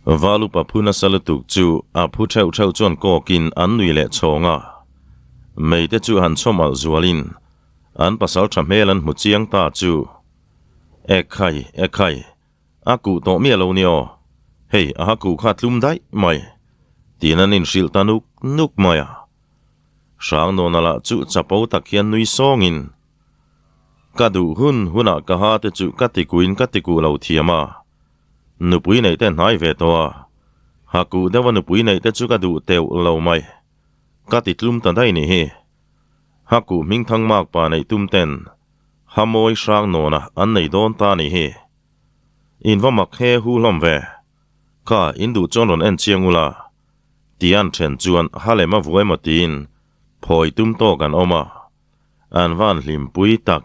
Valupa phu nasa lutuk chu a phu theuh theuh chuan kawkin an nui leh chhawng a. Mei te chu han chhawm alh zualin an pasal tha hmel an hmu chiang ta chu. Ekhai, ekhai, a kuh tawh miah lo ni aw, hei a ha kuh kha tlum daih mai, tiin an inhrilh ta nuk nuk mai a. Hrangnawn lah chu chapo tak hian nui sawngin, Ka duh hun hunah ka ha te chu ka tikuin ka tikuh lo thiam a, nupui neih te hnai ve tawh a, ha kuh deuha nupui neih te chu ka duh teuh lo mai, ka ti tlum ta daih nih hi. Ha kuh hmingthang mak pa neih tum ten ha mawi Hrangnawna an nei dawn ta nih hi. In va mak he hu hlawm ve. Kha in duh chuan rawn en chiang ula. Tian then chuan ha lem a vuai maw tiin phawi tum tawk an awm a, an van hlimpui tak.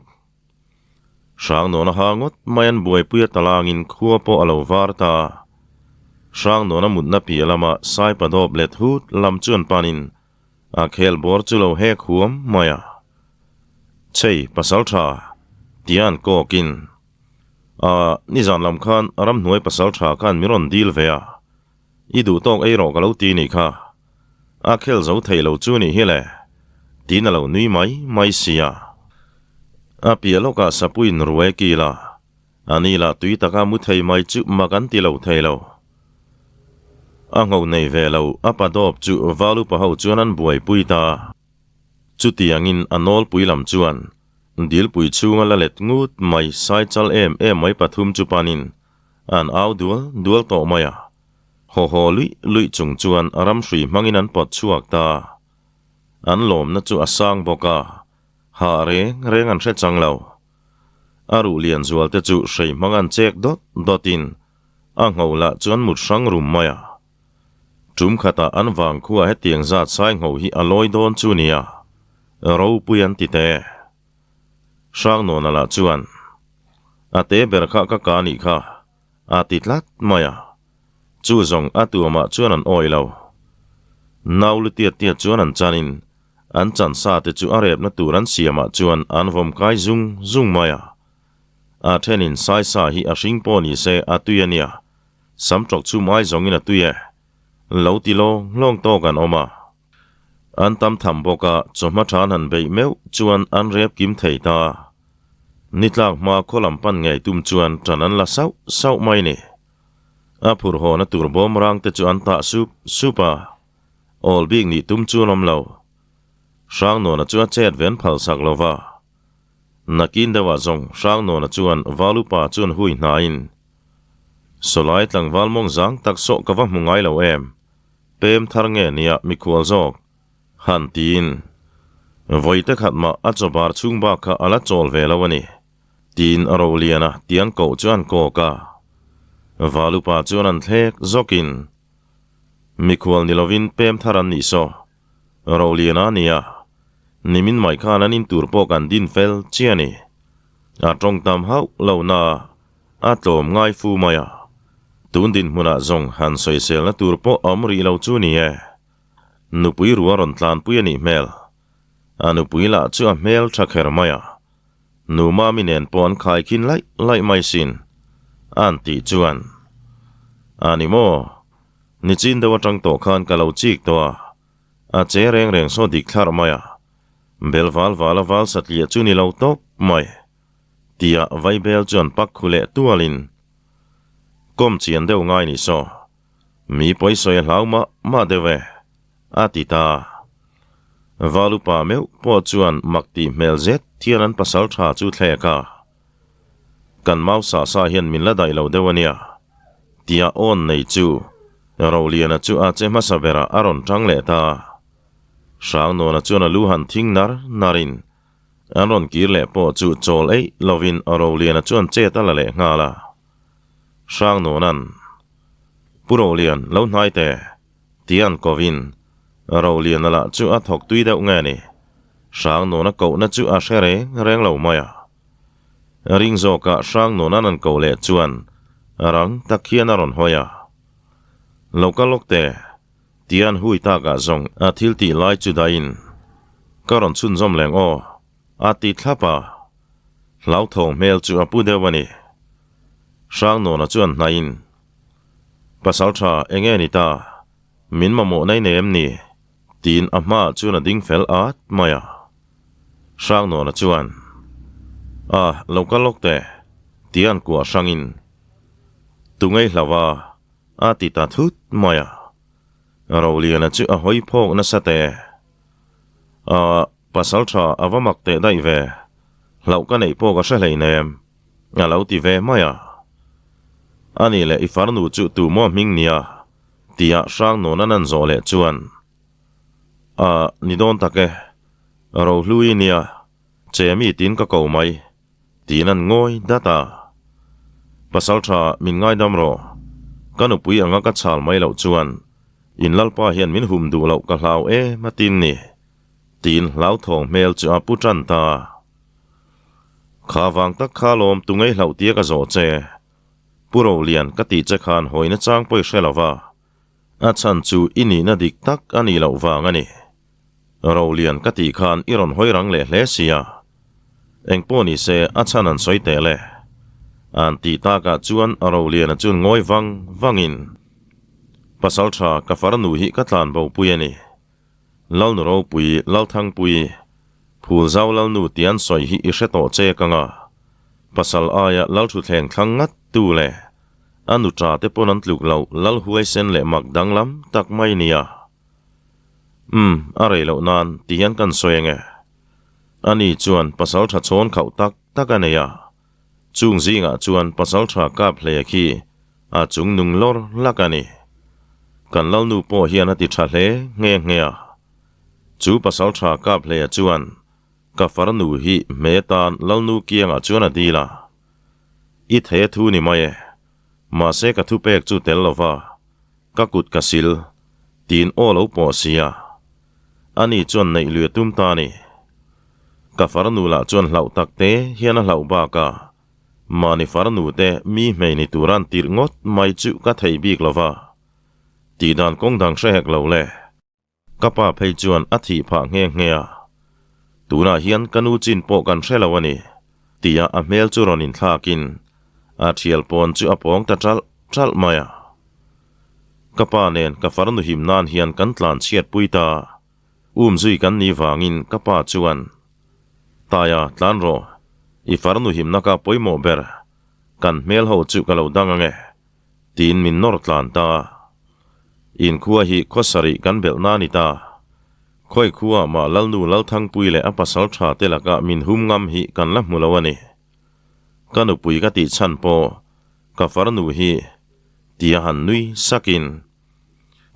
Hrangnawn a ha ngawt mai an buaipui a talangin khua pawh a lo var ta. Hrangnawn a mutna piah lama Saipa dawp let hut lam chuan panin a khel bawr chu lo hek huam mai a. Chei pasal tha tian kawkin a nizan lam khan ramhnuai pasal tha khan min rawn dil ve a. I duh tawk ei rawh ka lo ti nih kha. A khel zo thei lo chu nih hi le. Tiin a lo nui mai mai sia. A piah lawkah Sapuiin ruai a kil a. A ni lah tui taka mu thei mai chu mak an ti lo thei lo. A ngho nei ve lo a pa dawp chu Valupa ho chuan an buaipui ta. Chutiangin a nawlpui lam chuan dilpui chhunga la let ngut mai saichal em em mai pathum chu panin An au dual dual tawh mai a, haw haw luih luih chung chuan ram hrui hmangin an pawt chhuak ta. An lawmna chu a sang bawk a, hah reng reng an hre chang lo. A ruh lian zual te chu hrei hmang an chek dawt dawtin a ngho lah chu an mut hrang rum mai a. Tum khatah an vangkhua hetiang zat sai ngho hi a lawi dawn chu nia, ropui an ti teh. Hrangnawna lah chuan, A te ber kha ka ka nih kha, a ti tlat mai a. Chu zawng a tuamah chuan an awih lo. Nau lu tiat tiat chuan an chanin an chan sa te chu a repna tur an siamah chuan an vawm kai zung zung mai a. A thenin sai sa hi a hring pawh ni se a tui a nia, sam tawk chhum ai zawngin a tui e, lo ti lawng lawng tawk an awm a. An tam tham bawk a, chawhma than han beih meuh chuan an rep kim thei ta. Ni tlak hma khaw lam pan ngei tum chuan tan an la sauh sauh mai ni. A phur hawna tur bawm rang te chu an tah sup sup a, awl bik nih tum chu an awm lo. Hrangnuana chu a chet ven phal sak lo va. Nakin deuhah zawng Hrangnuana chuan Valupa chuan hui hnaiin, Sawlai tlangval mawng zang tak sawh ka va hmu ngai lo em? Pem thar nge nia mikhual zawk? Han tiin. Vawite khat mah a chawbar chhung bak kha a la chawl ve lo a ni, tiin a Roliana tiang koh chu an kawk a. Valupa chuan an thlek zawkin, Mikhual ni lovin pem thar an nih saw, Roliana a nia, nimin mai khan an in tur pawh kan din fel chiah a ni. A tawng tam hauh lo na a tlawm ngai fu mai a. Tun dinhmunah zawng han sawiselna tur pawh a awm rih lo chu ni e. Nupui rua rawn tlanpui a nih hmel. A nupui lah chu a hmel tha kher mai a. Nu Mami nen pawh an khaikhin laih laih mai sin. A'n tih chuan, A ni maw? Nichin deuh atang tawh khan ka lo chik tawh a. A che reng reng saw dik thlarh mai a. Bel val val a val satliah chu ni lo tawp mai. Tia Vaibel chuan pak khu leh tualin, Kawm chian deuh ngai ni saw, mi pawisawi a hlau mah mah deuh e, a ti ta. Valupa meuh pawh chuan mak tih hmel zet hian an pasal tha chu thlek a, Kan mau sah sah hian min la daih lo deuh a nia, tia awn nei chu Roliana chu a che hmasa berah a rawn tang leh ta. Hrangnuana chuan a lu han thing nar narin, An rawn kir leh pawh chu chawl eih lovin Roliana chuan chet a la leh nghal a. Hrangnuna'n, Pu Rolian, lo hnai teh, ti an kovin Roliana lah chu a thawk tui deuh nge ni? Hrangnuna kohna chu a hre reng reng lo mai a. Ring zawkah Hrangnuna'n an koh leh chuan rang tak hian a rawn hawi a. Lo kal lawk teh, Tian hui takah zawng a thil tih lai chu dahin ka rawn chhunzawm leng aw, a ti thlap a. Hlauthawng hmel chu a pu deuh a ni. Hrangnuana chuan hnaihin, Pasalṭha enge ni ta? Min mamawh nai nei em ni? Tiin a hmaah chuan a ding fel at mai a. Hrangnawna chuan, A, lo kal lawk teh, tia an kuah hrangin, Tu ngei hlauh a, a ti ta thut mai a. Roliana chu a hawi phawk nasa teh. A, pasalṭha a va mak teh daih ve, hlauh ka neih pawh ka hre hleinem, a lo ti ve mai a. Ani leh i farnu chu tu maw hming nia? Tia Hrangnawn an an zawh leh chuan, A, ni dawn tak e, Rohlui nia, che mi tin ka ko mai, tiin an ngawi dat a. Pasaltha min ngaidam rawh, ka nupui anga ka chhal mai loh chuan in lalpa hian min hum duh loh ka hlau em a tin ni, tiin hlauthawng hmel chu a pu tan ta. Kha vang tak kha lawm tu ngei hlauh tia ka zawh che. Pu Rolian ka tih che khan hawina chang pawh i hre lo va, a chhan chu i nihna dik tak a nih loh vang a ni. Rolian ka tih khan i rawn hawi rang leh hle sia. Engpawh ni se a chhan an sawi teh le. An tih takah chuan Roliana chuan ngawi vang vangin, Pasaltha ka farnu hi ka tlan bo pui a ni. Lalnu ropui, Lalthangpui, Phulzau Lalnu tih an sawi hi i hre tawh che ka nga. Pasal aia Lalthuthleng thlang ngat tu le a nu tha te pawn an tluk loh Lal huaisen leh mak danglam tak mai nia. Umm, a rei loh nan ti hian kan sawi ange. Ani chuan pasal tha chhawn khauh tak tak a nei a. Chung zingah chuan pasal tha kap hle khi a chung nung lawr lak a ni. Kan Lalnu pawh hian a ti tha hle nghe nghe a. Chu pasal tha kap hle chuan ka farnu hi hme tan Lalnu kiangah chuan a dil a. I thei a thu ni mai e. Mahse ka thupek chu tel lova ka kut ka sil tiin aw lo pawh si a. Ani chuan neih lui a tum ta a ni. Ka farnu lah chuan hlauh tak te hian a hlauh bak a, mahni farnu te mi hmei ni tur an tirh ngawt mai chu ka thei bik lo va, tihdan kawng dang hre hek lo le. Ka pa phei chuan a thih phah nghe nghe a, tunah hian ka nu chin pawh kan hre lo a ni, tia a hmel chu rawn inthlakin a thial pawn chu a pawng ta ṭalh ṭalh mai a. Ka pa nen ka farnu him nan hian kan tlan chhiatpui ta. Um zui kan nih vangin ka pa chuan, Taia, tlan rawh, i farnu himna ka pawimawh ber, kan hmel ho chu ka lo dang ange, tiin min nawr tlan ta a. Inkhua hi khaw sarih kan belh na ni ta. Khawi khuaa mah Lalnu Lalthangpui leh a pasal tha te lakah min hum ngam hi kan la hmu lo a ni. Ka nupui ka tih chhan pawh ka farnu hi tia han nui sakin,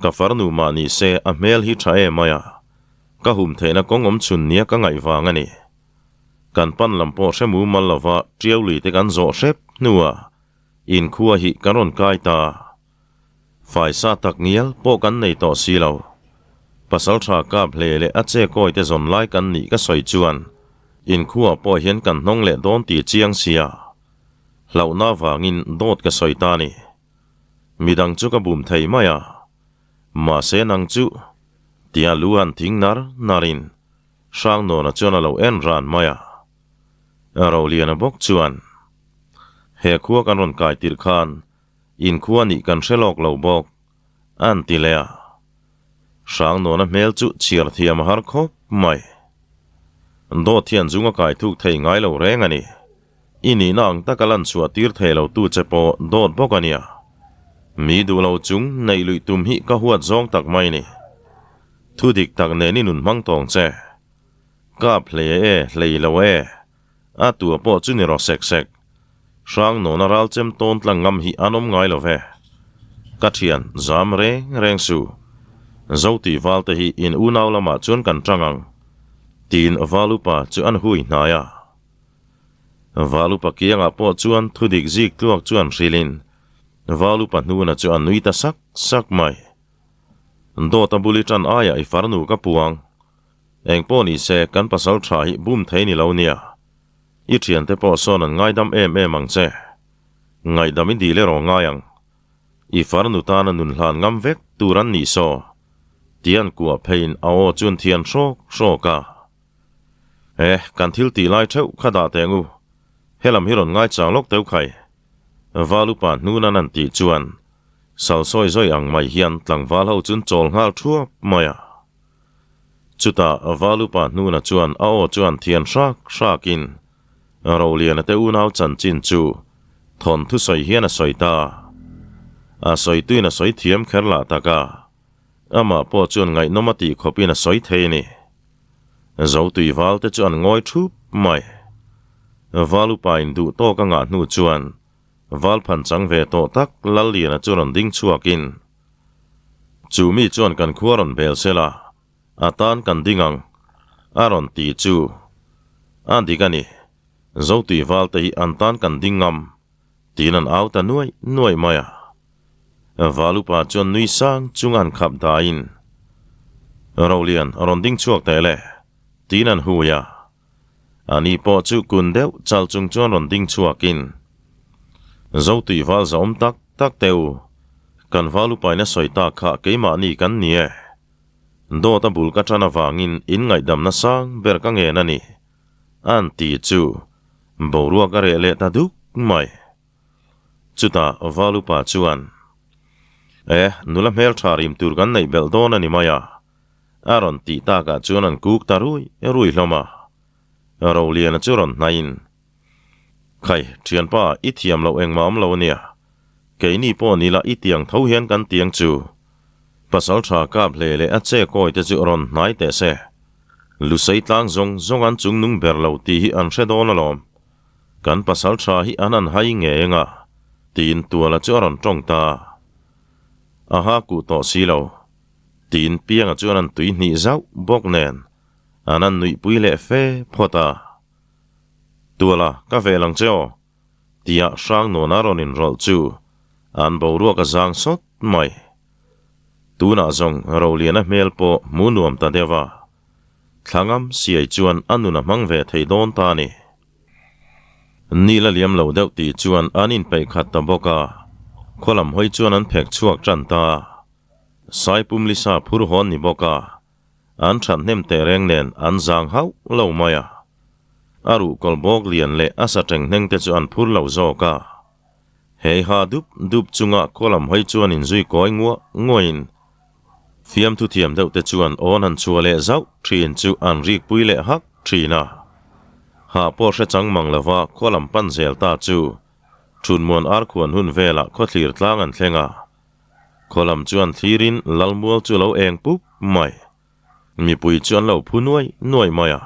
Ka farnu mah ni se a hmel hi tha em mai a, ka hum theihna kawng awm chhun nia ka ngaih vang a ni. Kan pan lam pawh hre mumal lova tiau lui te kan zawh hrep hnuah inkhua hi kan rawn kai ta. Faisa tak ngial pawh kan nei tawh si lo. Pasal tha kap hle leh a che kawi te zawn lai kan nih ka sawi chuan inkhua pawh hian kan hnawng leh dawn tih chiang sia. Hlauhna vangin dawt ka sawi ta a ni. Midang chu ka bum thei mai a, mahse nang chu tia lu han thing nar narin Hrangnawna chuan a lo en ran mai a. Roliana bawk chuan, He khua kan rawn kai tirh khan inkhua nih kan hre lawk lo bawk, an ti leh a. Hrangnawna hmel chu chhiar thiam a har khawp mai. Dawt hian zung a kai thuk thei ngai lo reng a ni. I nihna ang taka lan chhuah tir thei lo tu che pawh dawt bawk a nia. Mi duh lo chung neih luih tum hi ka huat zawng tak mai ni. Thu dik tak nen i nun hmang tawng che. Kap hlei e, hlei lo e. A tua pawh chu ni rawh sek sek. Hrang nawna ral chem tawn tlang ngam hi an awm ngai lo ve. Ka thian, zam reng reng suh. Zo tih val te hi in unau lamah chuan kan tang ang. Tiin val upa chu an hui hnai a. Val upa kiangah pawh chuan thudik zik tluak chuan hrilhin val upa hnuna chu a nui ta sak sak mai. Dawt a buli tan aiah i farnu ka puang. Engpawh ni se kan pasal tha hi bum thei ni lo nia. I thiante pawh sawn an ngaidam em em ang che. Ngaihdam i dil erawh ngai ang. I farnu tana nun hlan ngam vek tur an nih saw. Tian kuah pheiin a aw chuan thian hrawk hrawk a. Eh, kan thil tih lai theuh kha dah teh ngu. Helam hi rawn ngaichang lawk teuh khai. Valupa hnunan an tih chuan. Sal sawi zawi ang mai hian tlangval ho chun chawl nghal thuap mai a. Chutah Valupa hnuna chuan a aw chuan thian hrak hrakin Roliana te unau chanchin chu thawn thusawi hian a sawi ta. A sawituin a sawi thiam kher lah tak a, amah pawh chuan ngaihnawm a tih khawpin a sawi thei a ni. Zotui val te chu an ngawi thup mai. Valupa in duh tawk a ngah hnu chuan Val phan chang ve tawh tak Lalliana chu rawn ding chhuakin, Chu mi chuan kan khua rawn bel se la, a tan kan ding ang, a rawn ti chu. A dik a ni, Zotui val te hi an tan kan ding ngam, tiin an au ta nuai nuai mai a. Val upa chuan nui sang chung an khap daiin, Rolian rawn ding chhuak teh le, tiin an hui a. Ani pawh chu kun deuh chal chung chuan rawn ding chhuakin, Zotui val zahawm tak tak teh u, kan val upaina sawi tak kha keimahni kan ni e. Dawt a bul ka tan avangin in ngaihdamna sang ber ka ngen a ni, an ti chu boruak a reh leh ta duk mai. Chutah val upa chuan, E, nula hmeltha rim tur kan neih belh dawn a ni mai a, A rawn tih takah chuan an kuk ta rui rui hlawm a. Roliana chu rawn hnaihin, Khai, thianpa, i thiam loh engmah awm lo a nia. Keini pawh ni la i tiang tho hian kan tiang chu. Pasal tha kap hle leh a che kawi te chu rawn hnai teh se. Lusei tlang zawng zawng an chung nung ber lo tih hi an hre dawn alawm. Kan pasal tha hi an an hai nge eng a, tiin Tuala chu a rawn tawng ta. A ha kuh tawh si lo. Tiin Pianga chuan an tui hnih zauh bawk nen an an nuihpui leh fe phawt a. Tuala, ka vel ang che aw, tia Hrangnuana rawn inrawlh chu an boruak a zang sawt mai. Tunah zawng Roliana hmel pawh hmu nuam ta deuh a, Thlangam siai chuan a nun a hmang ve thei dawn ta a ni. Ni la liam lo deuh tih chuan an inpeih khat ta bawk a, khualam hawi chuan an phek chhuak tan ta. Saipum Lisa phur hawn ni bawk a, an that hnem teh reng nen an zang hauh lo mai a. A ruh kawl bawk lian leh a sa teng hneng te chu an phur lo zawk a. Hei ha dup dup chunga kawlam hawi chuan inzui kawi nguah nguahin fiamthu thiam deuh te chuan awn han chhuah leh zauh thin chu an rik pui leh hak thin a. Hah pawh hre chang mang lova kawlam pan zel ta chu Thunmuan arkhuan hun velah khawthlir tlang an thleng a. Khawlam chuan thlirin Lalmual chu lo eng pup mai. Mipui chu an lo phu nuai nuai mai a.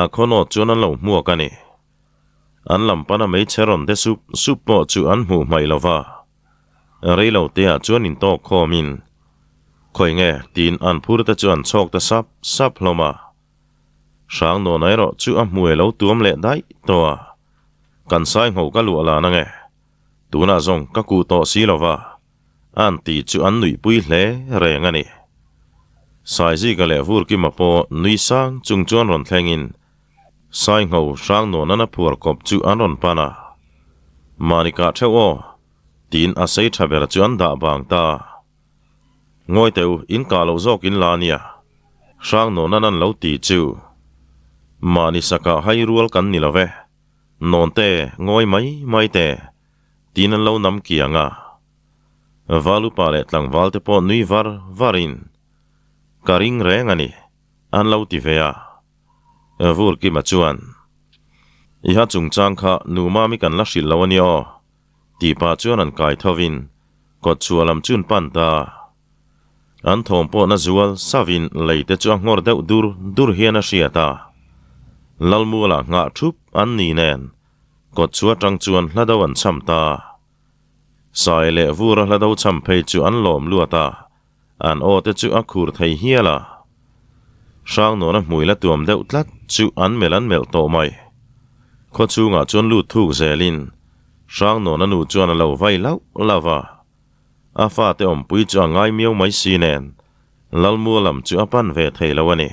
A khawnawt chuan an lo hmuak a ni. An lam pana hmeichhe rawn de sup sup pawh chu an hmuh hmaih lo va. Rei lo teah chuan intawk khawmin, Khawi nge? tiin an phur te chu an chhawk ta sap sap hlawm a. Hrangnawn erawh chu a hmuai lo tuam leh daih tawh a. Kan sai ngho ka luah lan ange. Tunah zawng ka kuh tawh si lo va, an ti chu an nuihpui hle reng a ni. Saizika leh Vurkima pawh nui sang chung chuan rawn thlengin Saingho Hrangnuanan a phuar kawp chu an rawn pan a, Mahni kah theuh aw, tiin a sei tha ber chu an dah bang ta. Ngawi teh u, in kah loh zawk in la a nia, Hrangnuanan an lo ti chu. Mahni sakah hai rual kan ni lo ve. Nawnte, ngawi mai mai teh, tiin an lo nam kiang a. Valupa leh tlangval te pawh nui var varin, Ka ring reng a ni, an lo ti ve a. Vurkima chuan, I ha chungchang kha nu mami kan la hrilh lo a nia aw, tih pah chuan an kai thovin kawt chhuah lam chu an pan ta. An thawm pawh na zual savin lei te chu a nghawr deuh dur dur hian a hriat a. Lalmualah nghah thup an ni nen kawt chu atang chuan hla do an cham ta. Sai leh vura hla do cham phei chu an lawm luat a, an aw te chu a khur thei hial a. Hrangnuana hmui la tuam deuh tlat chu an melh an melh tawh mai. Khaw chhungah chuan lut thuk zelin Hrangnuana nu chuan a lo vai lauh lauh a. A fate awmpui chu a ngai miau mai si nen, Lalmua lam chu a pan ve thei lo a ni.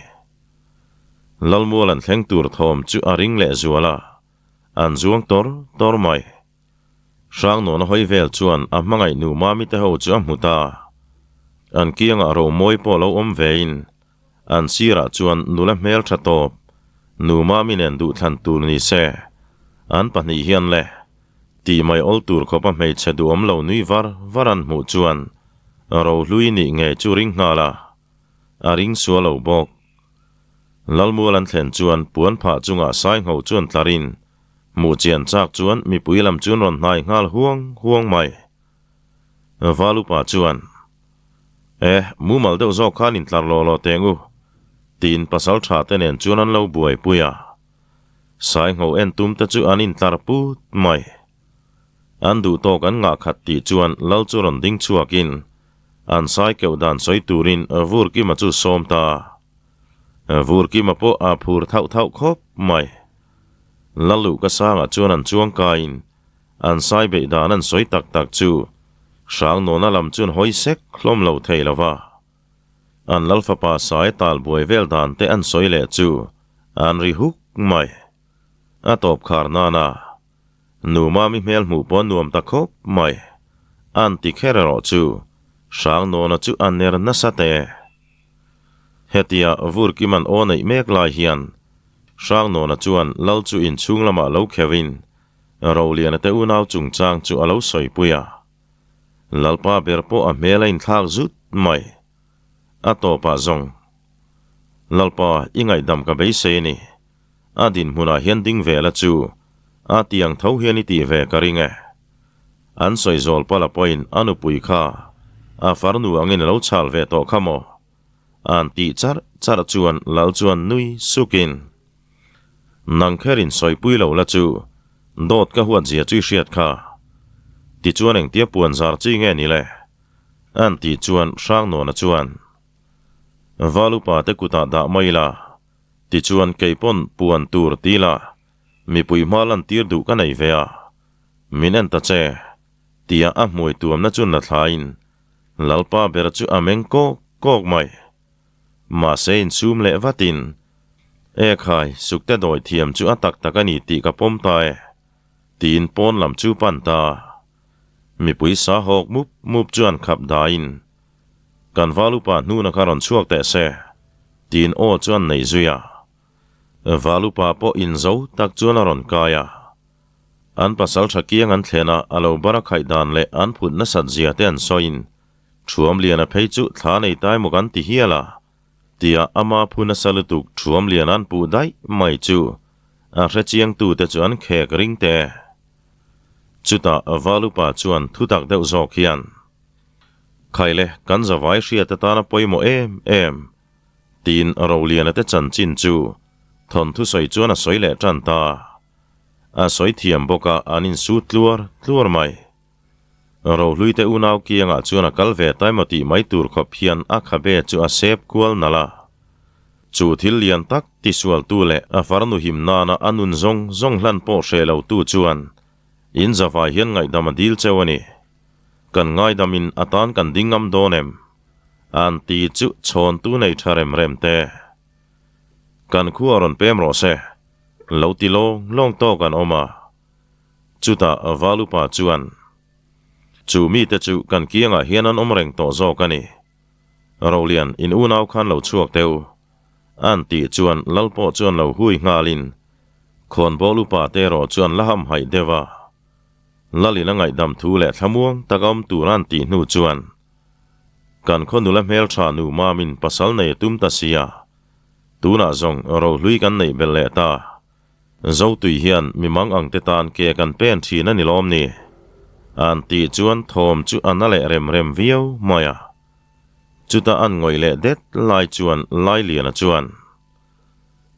Lalmua lan thleng tur thawm chu a ring leh zual a, an zuang tawr tawr mai. Hrangnuana hawi vel chuan a hmangaih nu Mami te ho chu a hmu ta. An kiangah Romawi pawh lo awm vein, an sirah chuan nula hmel tha tawp, nu Mami nen duhthlan tur ni se, an pahnih hian le. Tih mai awl tur khawp a hmeichhe duhawm lo nui var var an hmuh chuan Rohlui nih ngei chu ring nghal a, a ring sual lo bawk. Lalmual an thlen chuan puan phah chungah Saingho chuan tlarin hmuh chian chak chuan mipui lam chuan rawn hnai nghal huang huang mai. Valupa chuan, E, mumal deuh zawk khan intlar law law teng u, tiin pasal tha te nen chuan an lo buaipui a. Saingho en tum te chu an intlar put mai. An duh tawk an ngah khat tih chuan lal chu rawn ding chhuakin an sai keuh dan sawi turin Vurkima chu sawm ta. Vurkima pawh a phur thauh thauh khawp mai. Lal luh ka sangah chuan an chuang kaiin an sai beih dan an sawi tak tak chu Hrangnawna lam chuan hawi sek hlawm lo thei lo va. An lal fapa sai tal buai vel dan te an sawi leh chu an ri huk mai. A tawp khar nana Nu Mami hmel hmuh pawh nuam ta khawp mai. An ti kher erawh chu Hrangnawna chu a ner nasa teh. Hetia Vurkiman aw neih mek lai hian Hrangnawna chuan lal chu inchhung lamah lo kheuhin Roliana te unau chungchang chu a lo sawipui a. Lalpa ber pawh a hmel a inthlak zut mai. A tawpah zawng, Lalpa, i ngaihdam ka beisei a ni. A dinhmunah hian ding ve la chu a tiang tho hian i tih ve ka ring e. An sawi zawl pala pawhin a nupui kha a farnu angin a lo chhal ve tawh kha maw? An tih charh charh chuan lal chuan nui sukin, Nang kherin sawipui lo la chu dawt ka huat zia chu i hriat kha. Tichuan engtia puan zar chi nge ni le? An tih chuan Hrangnuana chuan, Valupa te kutah dah mai la, Tichuan keipawn puan tur ti la, mipui hma lan tir duh ka nei ve a, min en ta che, tia a hmui tuamna chu na thlain Lalpa ber chu a meng kawk kawk mai. Mahse insum leh vatin, E khai, sukte dawi thiam chu a tak tak a ni tih ka pawm ta e, tiin pawn lam chu pan ta. Mipui sa hawk mup mup chuan khap daiin, Kan val upa hnuna kha rawn chhuak teh se, tiin aw chuan nei zui a. Val upa pawh inzo tak chuan a rawn kai a. An pasal tha kiang an thlen a, a lo bar a khaih dan leh an phut nasat zia te an sawiin, Thuamliana phei chu thla nei tai maw kan ti hial a, tia ama phu nasa lutuk Thuamliana an puh daih mai chu a hrechiangtute chu an khek ring te. Chutah val upa chuan thutak deuh zawk hian, Khaile, kan zavai hriat atana pawimawh em em, tiin Roliana te chanchin chu thawnthu sawi chuan a sawi leh tan ta. A sawi thiam bawk a, an insut tluar tluar mai. Rohlui te unau kiangah chuan a kal ve ta emaw tih mai tur khawp hian a khabe chu a sep kual nalh a. Chu thil lian tak tisualtu leh a farnu him nana a nun zawng zawng hlan pawh hre lotu chuan in zavai hian ngaihdam a dil cheu a ni. Kan ngaidamin a tan kan ding ngam dawn em? An ti chu chhawntu nei tha rem rem te. Kan khua rawn pem rawh se, lo ti lawng lawng tawk an awm a. Chutah Valupa chuan, Chu mite chu kan kiangah hian an awm reng tawh zawk a ni. Rolian, in unau khan lo chhuak teh u. An tih chuan Lal pawh chuan lo hui nghalin, Khawnbawl upa te erawh chuan la hamhaih deuh a. Lalin a ngaihdam thu leh thlamuang tak a awm tur a an tih hnu chuan kan khaw nula hmeltha nu Mamin pasal nei a tum ta sia, tunah zawng rohlui kan neih belh leh ta. Zotui hian mi mang ang te tan ke kan pen thin a ni lawm ni? An tih chuan thawm chu a na leh rem rem viau mai a. Chuta an ngawih leh det lai chuan Lailiana chuan,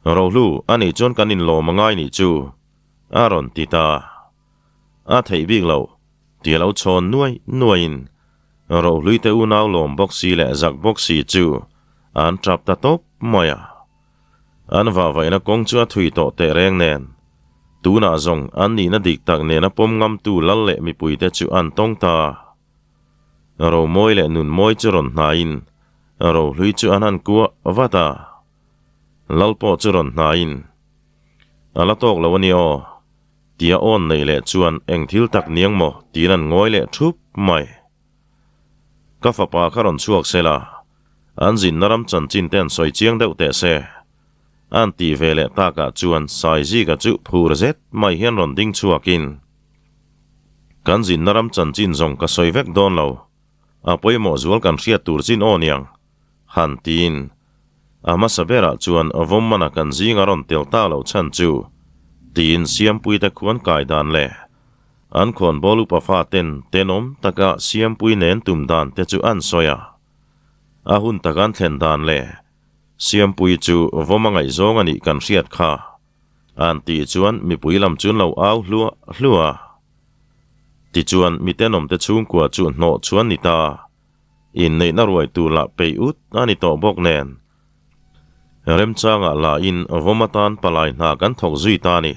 Rohlu, anih chuan kan inlawm a ngai nih chu, A rawn ti ta. A theih bik lo, ti a lo chhawn nuai nuaiin Rohlui te unau lawm bawk si leh zak bawk si chu an tap ta tawp mai a. An vahvaihna kawng chu a thui tawh teh reng nen, tunah zawng an nihna dik tak nena pawm ngamtu lal leh mipuite chu an tawng ta. Romawi leh Nunmawi chu rawn hnaiin Rohlui chu an han kuah vat a. Lal pawh chu rawn hnaiin, A la tawk lo a ni aw, tia awn neih leh chuan eng thil tak niang maw tiin an ngawi leh thup mai. Ka fapa kha rawn chhuak se la, an zinna ram chanchin te an sawi chiang deuh teh se. An tih ve leh takah chuan Saizika chu phur zet mai hian rawn ding chhuakin. Kan zinna ram chanchin zawng ka sawi vek dawn lo. A pawimawh zual kan hriat tur chin aw niang, han tiin. A hmasa berah chuan Vawmmana kan zing a rawn tel ta loh chhan chu tiin Siampuite khuan kai dan leh an khawnbawl upa faten tenawm taka Siampui nen tum dan te chu an sawi a. A hun tak an thlen dan leh Siampui chu Vawma ngaihzawng a nih kan hriat kha. An tih chuan mipui lam chu an lo au hluah hluah a. Tichuan mi tenawmte chhungkua chu hnawh chuan ni ta. Inneihna ruai tur lah peih ut a ni tawh bawk nen. Remchangah lahin vawm atan palai hna kan thawk zui ta a ni.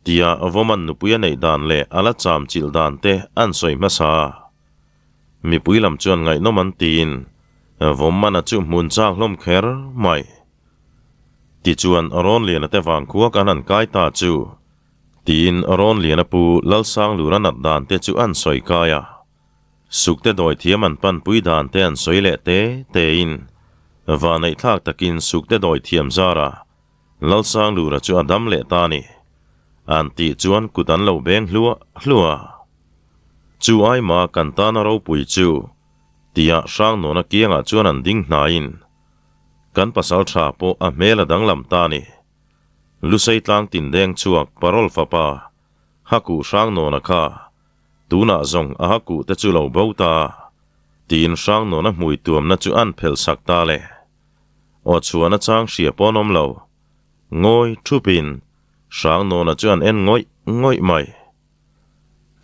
Tia vawman nupui a neih dan leh a la cham chilh dan te an sawi hmasa a. Mipui lam chuan ngaihnawm an tiin vawmmana chu hmun chak hlawm kher mai. Tichuan Rawnliana te vangkhua kan han kai ta chu tiin Rawnliana pu Lalsanglura nat dan te chu an sawi kai a. Sukte dawi thiam an panpui dan te an sawi leh te tein vaneihthlak takin Sukte dawi thiam zara Lalsanglura chu a dam leh ta a ni. An tih chuan kut an lo beng hluah hluah a. Chu aima kan tana ropui chu tia Hrangnawna kiangah chuan an ding hnaiin Kan pasal tha pawh a hmel a danglam ta a ni. Lusei tlang tin deng chhuak parol fapa Hakuh Hrangnawna kha tunah zawng a Hakuh te chu lo bo ta tiin Hrangnawna hmui tuamna chu an phelh sak ta le. Aw chhuan a chang hria pawn awm lo. Ngawi thupin Hrangnawna chu an en ngawih ngawih mai.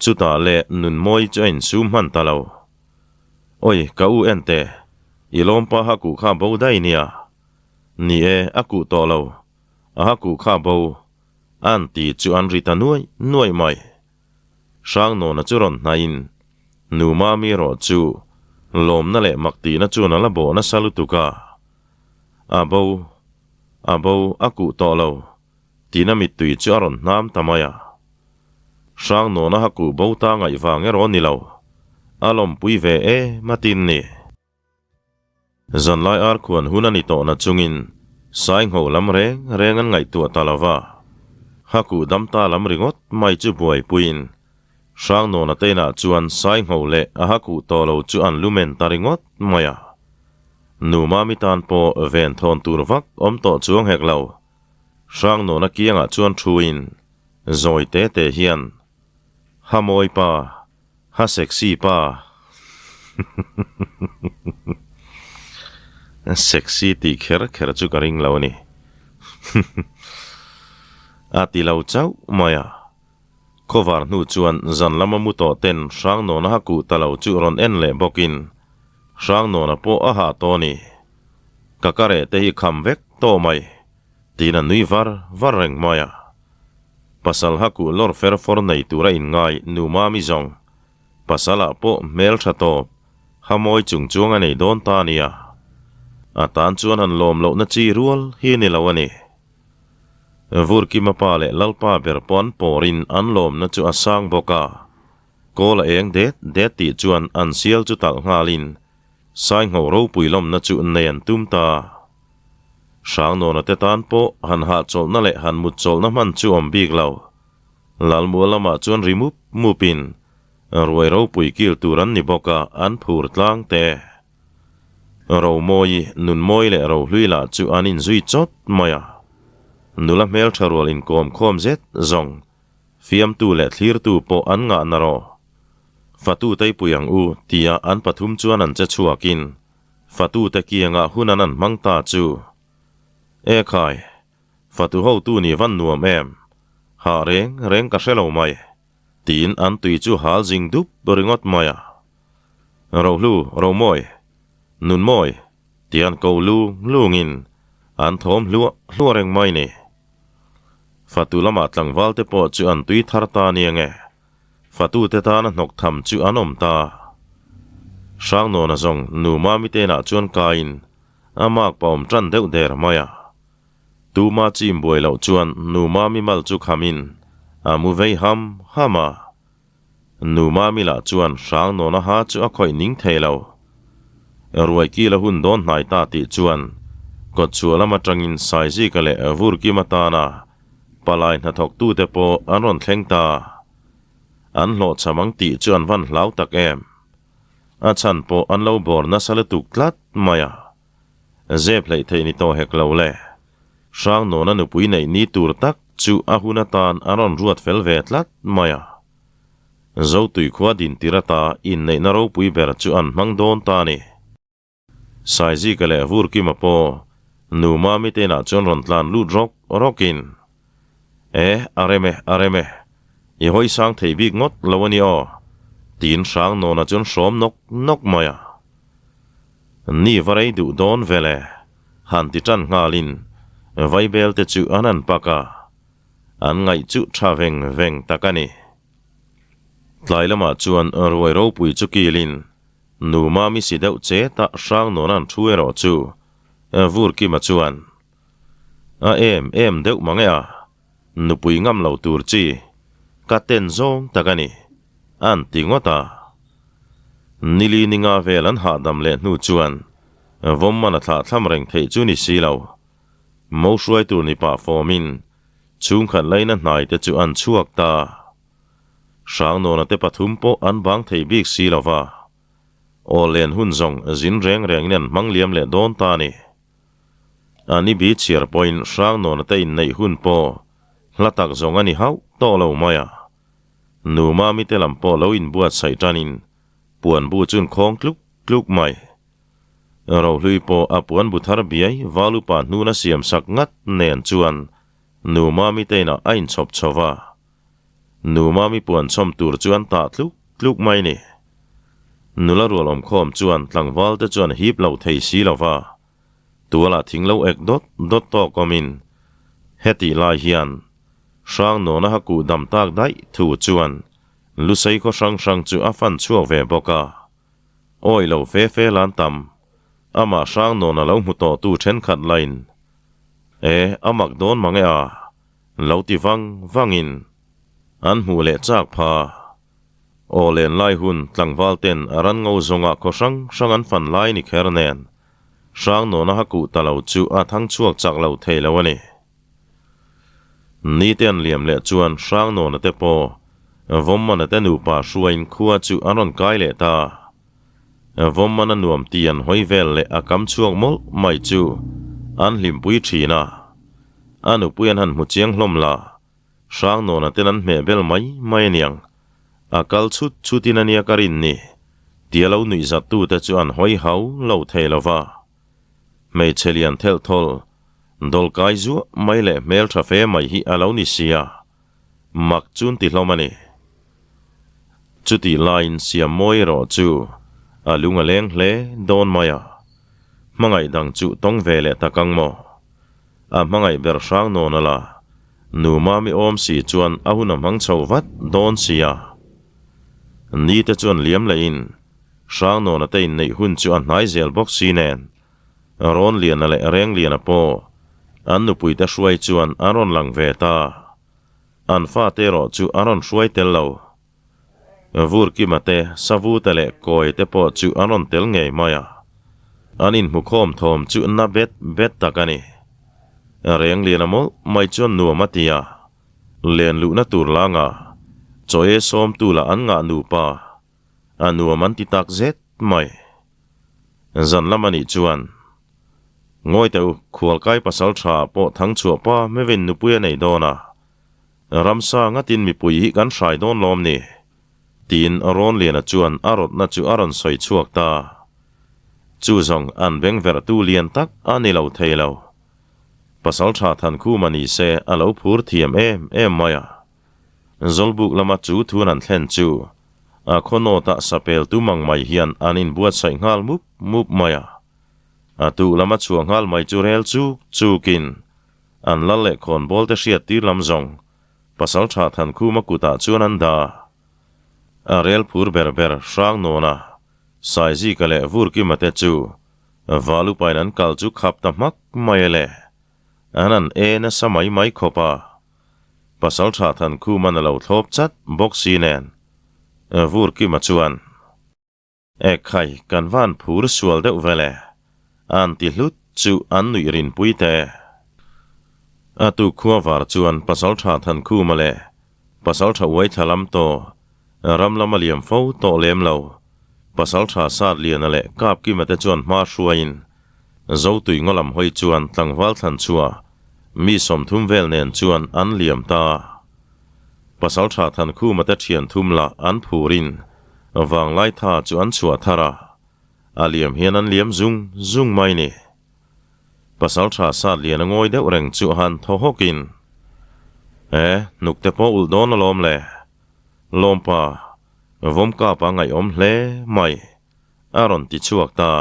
Chutah leh Nunmawi chu a insum hman ta lo. Oi, ka u en teh, i lawmpa ha kuh kha bo daih nia. Ni e, a kuh tawh lo. A ha kuh kha bo. An ti chu an ri ta nuaih nuaih mai. Hrangnawna chu rawn hnaihin, Nu Mami erawh chu lawmna leh mak tihna chuan a la bawh nasa lutuk a. A bo, a bo, a kuh tawh lo. Tina mittui chu a rawn hnam ta mai a. Hrangnawna ha kuh bo ta ngaih vang erawh ni lo. A lawmpui ve em a tin ni. Zanlai ar khuan hun a ni tawh na chungin Saingho lam reng reng an ngaihtuah ta lo va. Ha kuh dam ta lam ringawt mai chu buaipuiin Hrangnawna te inah chuan Saingho leh a ha kuh tawh lo chu an lumen ta ringawt mai a. Nu Mami tan pawh ven thawn tur vak awm tawh chuang hek lo. Hrangnawna kiangah chuan thuin zawi te te hian, Ha mawi pa, ha sexy pa. Sexy tih kher kher chu ka ring lo a ni. A ti lo chauh mai a. Khawvar hnu chuan zan lama mu tawh ten Hrangnawna ha kuh ta lo chu rawn en leh bawkin Hrangnawna pawh a hah tawh a ni. Ka kareh te hi kham vek tawh mai, tiin a nui var var reng mai a. Pasal ha kuh lawr fer fawr nei tura inngai nu Mami zawng, pasalah pawh hmel tha tawp, ha mawi chung chuang a nei dawn ta a nia. A tan chuan han lawm lohna chi rual hi ni lo a ni. Vurkima pa leh Lalpa ber pawh an pawrin an lawmna chu a sang bawk a. Kawl a eng det det tih chuan an sial chu talh nghalin Saingho ropui lawmna chu nei an tum ta. Hrangnawna te tan pawh han hahchawlhna leh han mutchawlhna hman chu awm bik lo. Lalmual lamah chuan ri mup mupin ruai ropui kil tur an ni bawk a, an phur tlang te. Romawi, Nunmawi leh Rohlui lah chu an inzui chawt mai a. Nula hmeltha rual inkawm khawm zet zawng Fiamtu leh thlirtu pawh an ngah na rawh. Fatu teipui ang u, tia an pathum chuan an che chhuakin Fatute kiangah hun an an hmang ta chu. E khai, Fatu hotu nih van nuam em? Hah reng reng ka hre lo mai, tiin an tui chu hal zing dup ringawt mai a. Rohlu, Romawi, Nunmawi, tia an ko lung lungin an thawm hluah hluah reng mai ni. Fatu lamah tlangval te pawh chu an tui thar ta nia nge? Fatu te tana hnawk tham chu an awm ta. Hrangnawna zawng nu Mami te inah chuan kaiin a mak pa awm tan deuh der mai a. Tuma chim buai loh chuan nu Mami mal chu khamin a mu vei ham ham a. Nu Mami lah chuan Hrangnawna ha chu a khawih ning thei lo. Ruai kil a hun dawn hnai ta tih chuan kawtchhuah lam atangin Saizika leh Vurkima tana palai hnathawktute pawh an rawn thleng ta. An hlawhchham ang tih chu an van hlau tak em. A chhan pawh an lo bawr nasa lutuk tlat mai a. Zep hleih theih ni tawh hek lo le. Hrangnawna nupui neih ni tur tak chu a hun atan a rawn ruat fel ve tlat mai a. Zotui khua dintir ata inneihna ropui ber chu an hmang dawn ta a ni. Saizika leh Vurkima pawh nu Mami te inah chuan rawn tlan lut rawk rawkin, E, a rem e, a rem e, i hawi sang thei bik ngawt lo a ni aw, tiin Hrangnawna chuan hrawm nawk nawk mai a. Ni va rei duh dawn vel e, han ti tan nghalin Vaibel te chu an han pak a, an ngaih chu tha veng veng tak a ni. Tlai lamah chuan ruai ropui chu kilin Nu Mami si deuh che ta hrang nawn an thu erawh chu Vur Kima chuan a em em deuh mang e a, nupui ngam lo tur chi ka ten zawng tak a ni, an ti ngawt a. Nili ninga vel an hahdam leh hnu chuan vawm man a thlah thlam reng theih chu ni si lo. Mo hruai tur ni pah fawmin chhungkhat laina hnai te chu an chhuak ta. Hrangnawna te pathum pawh an bang thei bik si lo va, aw len hun zawng zin reng rengin an hmang liam leh dawn ta a ni. Ani bi chhiar pawhin Hrangnawna te inneih hun pawh hla tak zawng a ni hauh tawh lo mai a. Nu Mami te lam pawh lo inbuatsaih tanin puan bu chun khawng tluk tluk mai. Rohlui pawh a puan bu thar biai Valupa hnuna siam sak ngat nen chuan Nu Mami te inah a inchhawp chho va. Nu Mami puan chhawm tur chuan tah tluk tluk mai ni. Nula rual awmkhawm chuan tlangval te chuan hip lo thei si lo va, tualah thing lo ek dawt dawt tawk awmin hetih lai hian Hrangnawna ha kuh dam tak daih thu chuan Lusei khaw hrang hrang chu a fan chhuak ve bawk a. Awi lo fe fe lan tam, amah Hrangnawna lo hmu tawhtu thenkhat lain, E, a mak dawn mang e a, Lo ti vang vangin an hmuh leh chak pha. Aw len lai hun tlangval ten a ran ngo zawngah khaw hrang hrang an fan lai ni kher nen hrang nawna ha kuh ta lo chu a thang chhuak chak lo thei lo a ni. Ni te an liam leh chuan hrang nawna te pawh Vawmmana te nupa hruaiin khua chu an rawn kai leh ta. Vawmmana nuam ti an hawi vel leh a kam chhuak mawlh mai chu an hlimpui thin a. A nupui an han hmu chiang hlawm la, Hrangnawna ten an hmeh bel mai mai aniang. A kal chhut chhutin ania ka rin ni, tia lo nuih zattute chu an hawi hau lo thei lo va. Hmeichhe lian thelh thawl, dawlh kai zuah mai leh hmel tha fe mai hi a lo ni sia, mak chun ti hlawm a ni. Chutih laiin Siammawi erawh chu a lung a leng hle dawn mai a, hmangaih dang chu tawng ve leh tak ang maw? A hmangaih ber hrang nawn a la, nu Mami awm si chuan a hun a hmang chho vat dawn si a. Ni te chuan liam lehin hrang nawna te inneih hun chu a hnai zel bawk si nen, Rawn Liana leh Reng Liana pawh an nupui te hruai chuan an rawn lang ve ta. An fate erawh chu an rawn hruai tel lo. Vur Kima te, Savu te leh Kawi te pawh chu an rawn tel ngei mai a. An inhmukhawm thawm chu na bet bet tak a ni. Reng Liana mawlh mai chuan nuam a ti a, len luhna tur la ngah, chaw e sawmtu lah an ngah nupa, a nuam an ti tak zet mai. Zan lam a nih chuan, Ngawi teh u, khualkai pasal tha pawh thang chhuah pa mevin nupui a nei dawn a, Ramsa ngatin mipui hi kan hrai dawn lawm ni? tiin Rawnliana chuan a rawtna chu a rawn sawi chhuak ta. Chu zawng an beng verhtu lian tak a ni lo thei lo. Pasaltha Thankhuma ni se a lo phur thiam em em mai a. Zawlbuk lama chu thun an thlen chu a khaw nawtah sapel tum ang mai hian an inbuatsaih nghal mup mup mai a. A tuh lama chhuah nghal mai chu rel chuk chukin An lal leh khawnbawl te hriat tir lam zawng Pasaltha Thankhuma kutah chuan an dah. A rel phur ber ber hrang nawna Saizika leh Vurkima te chu Valupain an kal chu khap ta hmak mai e le. An an e nasa mai mai khawp a. Pasaltha Thankhuman a lo thlawp chat bawk si nen Vurkima chuan. Ekhai, kan van phur sual deuh vel e. An ti hlut chu an nuih rinpui te. A tu khua var chuan Pasaltha Thankhuma leh Pasaltha Uaithla lam tawh. Ram lama liam fo tawh lem lo. Pasaltha Satliana leh Kapkima te chuan hma hruaiin Zotui ngaw lam hawi chuan tlangval thlan chhuah mi 30 vel nen chuan an liam ta. Pasaltha Thankhuma te thian thum lah an phurin vanglai tha chu an chhuah thar a, a liam hian an liam zung zung mai ni. Pasaltha Satliana ngawi deuh reng chu han thaw hawkin, E, hnuk te pawh ulh dawn alawm le. Lawmpa, Vawmkapa ngaihawm hle mai, a rawn ti chhuak ta.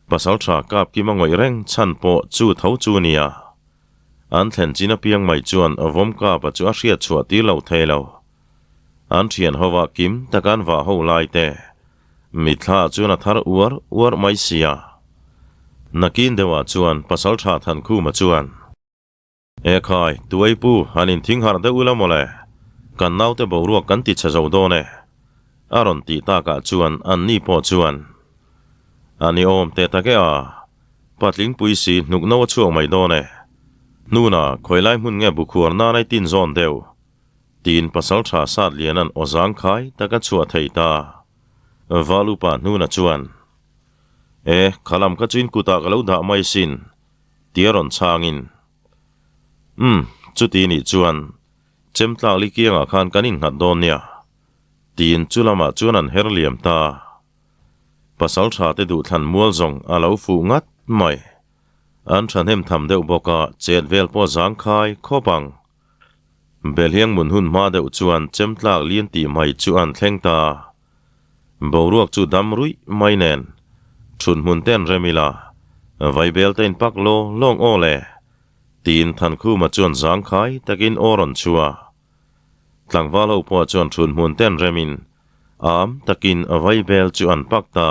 Pasaltha Kapkima ngawih reng chhan pawh chu tho chu nia. An thlen chin apiang mai chuan Vawmkapa chu a hriat chhuah tir lo thei lo. An thian hova kim taka an vah ho lai te mitthla chuan a thar uar uar mai sia. Nakin deuhah chuan Pasaltha Thankhuma chuan. E khai, tuai pu, han inthing harh deuh ila mawle. Kan naute boruak kan ti chhe zo dawn e. A rawn tih takah chuan anni pawh chuan, A ni awm teh tak e a, patling pui si hnuk no a chhuak mai dawn e. Hnuna, khawilai hmun nge bukhuar nan ai tin zawn deuh? Tiin pasaltha Satliana'n aw zangkhai tak a chhuah thei ta. Valupa hnuna chuan, E, khalam kha chu in kutah ka lo dah mai sin. Tia rawn chhangin, Umm, chuti nih chuan chem tlak li kiangah khan kan innghat dawn nia, tiin chu lamah chuan an her liam ta. Pasal tha te duhthlan mual zawng a lo fuh ngat mai. An thahnem tham deuh bawk a, chet vel pawh zangkhai khawp ang. Belhiang mun hun hma deuh chuan chem tlak lian tih mai chu an thleng ta. Boruak chu dam ruih mai nen thut hmun te an rem ila, vaibel te in pak law lawng aw le, tiin Thankhuma chuan zangkhai takin aw rawn chhuah a. Tlangval ho pawh chuan thut hmun te an rem in am takin vaibel chu an pak ta.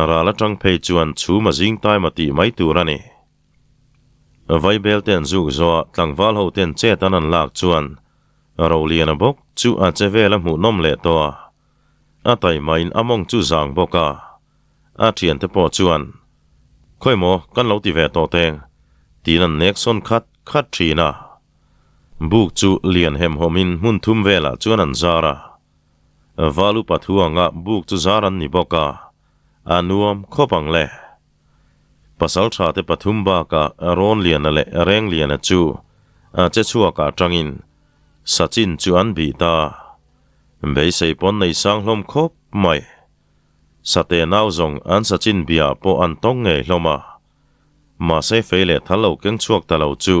Ral atang phei chuan chhum a zing taima tih mai tur a ni. Vaibel te an zuk zawh a, tlangval ho ten chet an an lak chuan Roliana bawk chu a che vel a hmuhnawm leh tawh a, a taimain a mawng chu zang bawk a, a thiante pawh chuan, Khawi maw, kan lo ti ve tawh teng, tiin an nek sawn khat khat thin a. Buk chu lian hemhawmin hmun thum velah chuan an zar a, Valu pathu anga buk chu zar an ni bawk a, a nuam khawp ang le. Pasaltha te pathum bakah Rawnliana leh Rengliana chu a che chhuakah tangin Sachin chu an bih ta. Beisei pawn nei sang hlawm khawp mai. Sate nau zawng an Sachin biah pawh an tawng ngei hlawm a. Mahse fei leh thal lo keng chhuak ta lo chu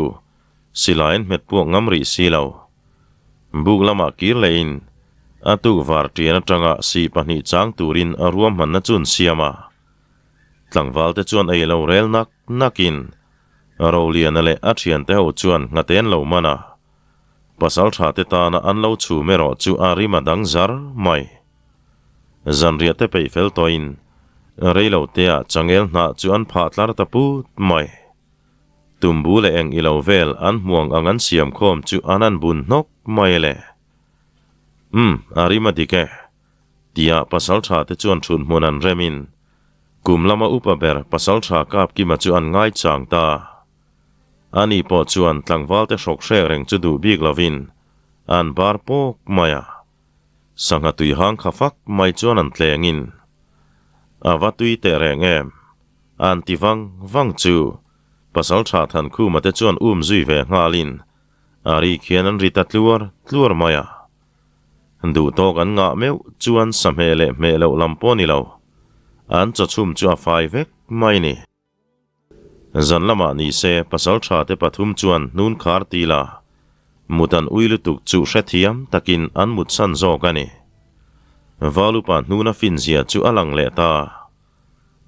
silai an hmet puak ngam rih si lo. Buk lamah kir lehin a tuk var ṭian aṭanga si pahnih chang turin a ruahmanna chu an siam a. Tlangval te chuan ei lo rel nak nakin Roliana leh a thiante ho chuan nghaten lo man a, pasal tha te tana an lo chhum erawh chu a rim a dang zar mai. Zanriah te peih fel tawhin reilo teah changel hnah chu an phah tlar ta put mai. Tumbu leh eng ilo vel an hmuang ang an siam khawm chu an an bun hnawk mai le. Umm, a rim a dik e. Tia pasaltha te chuan thut hmun an rem in kum lama upa ber pasaltha Kapkima chu an ngai chang ta. Ani pawh chuan tlangval te hrawk hrek reng chu duh bik lovin an bar pawk mai a. Sangha tui hang kha fak mai chuan an tleng in a va tui teh reng em an ti vang vang chu pasaltha Thankhuma te chuan um zui ve nghal in a ri khian an ri ta tluar tluar mai a. Duh tawk an ngah meuh chuan sa hmeh leh hmeh loh lam pawh ni lo. An chawchhum chu a fai vek mai ni. Zan lamah ni se pasal tha te pathum chuan hnun khar ti la, mut an ui lutuk chu hrethiam takin an mut san zawk a ni. Valupa hnuna finzia chu a lang leh ta.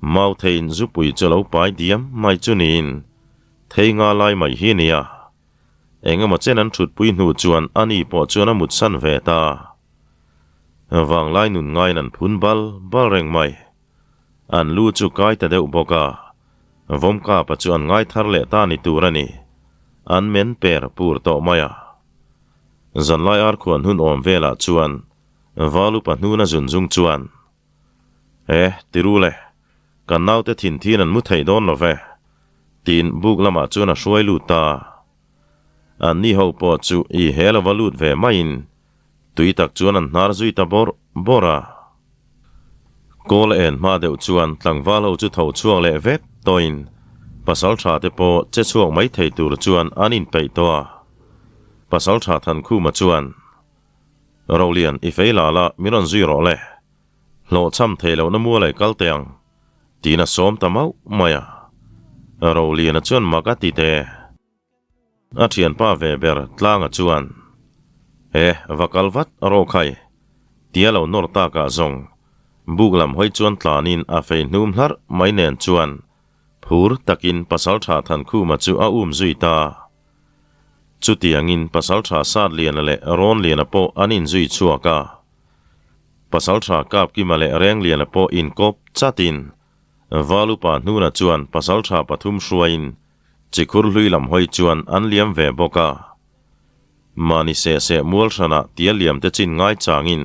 Mau theiin zupui chu a lo pai diam mai chu niin thei nga lai mai hi nia. Engemaw chen an thutpui hnu chuan ani pawh chuan a mutsan ve ta. Vanglai nun ngaiin an phun bal bal reng mai. An lu chu kai ta deuh bawk a, Vawmkapa chu an ngai thar leh ta ni tur a ni. An men per pur tawh mai a. Zanlai arkhuan hun awm velah chuan Valupa hnuna zun zung chuan, E, tiru le, kan naute thin thin an mu thei dawn lo ve, tiin buk lamah chuan a hruai lut ta. An ni ho pawh chu i he lova lut ve maiin Tui tak chuan an hnar zui ta bawrh bawrh a. Kawl a en hma deuh chuan tlangval ho chu tho chhuak leh vek tawhin pasal tha te pawh che chhuak mai thei tur chuan an inpeih tawh a. Pasal tha Thankhuma chuan, Rolian, i fei la la, min rawn zui rawh le. Hlawhchham thei lohna mual ai kal teh ang, tiin a sawm ta mauh mai a. Roliana chuan mak a ti teh. A thianpa ve ber Tlanga chuan, He, va kal vat rawh khai, tia lo nawr takah zawng buk lam hawi chuan tlanin a fei hnum hlarh mai nen chuan phur takin Pasaltha Thankhuma chu a um zui ta. Chutiangin Pasaltha Satliana leh Rawnliana pawh an inzui chhuak a. Pasaltha Kapkima leh Rengliana pawh inkawp chatin Valupa hnuna chuan Pasaltha pathum hruaiin Chikhur hlui lam hawi chuan an liam ve bawk a. Mahni seh seh mual hranah tia liam te chin ngai changin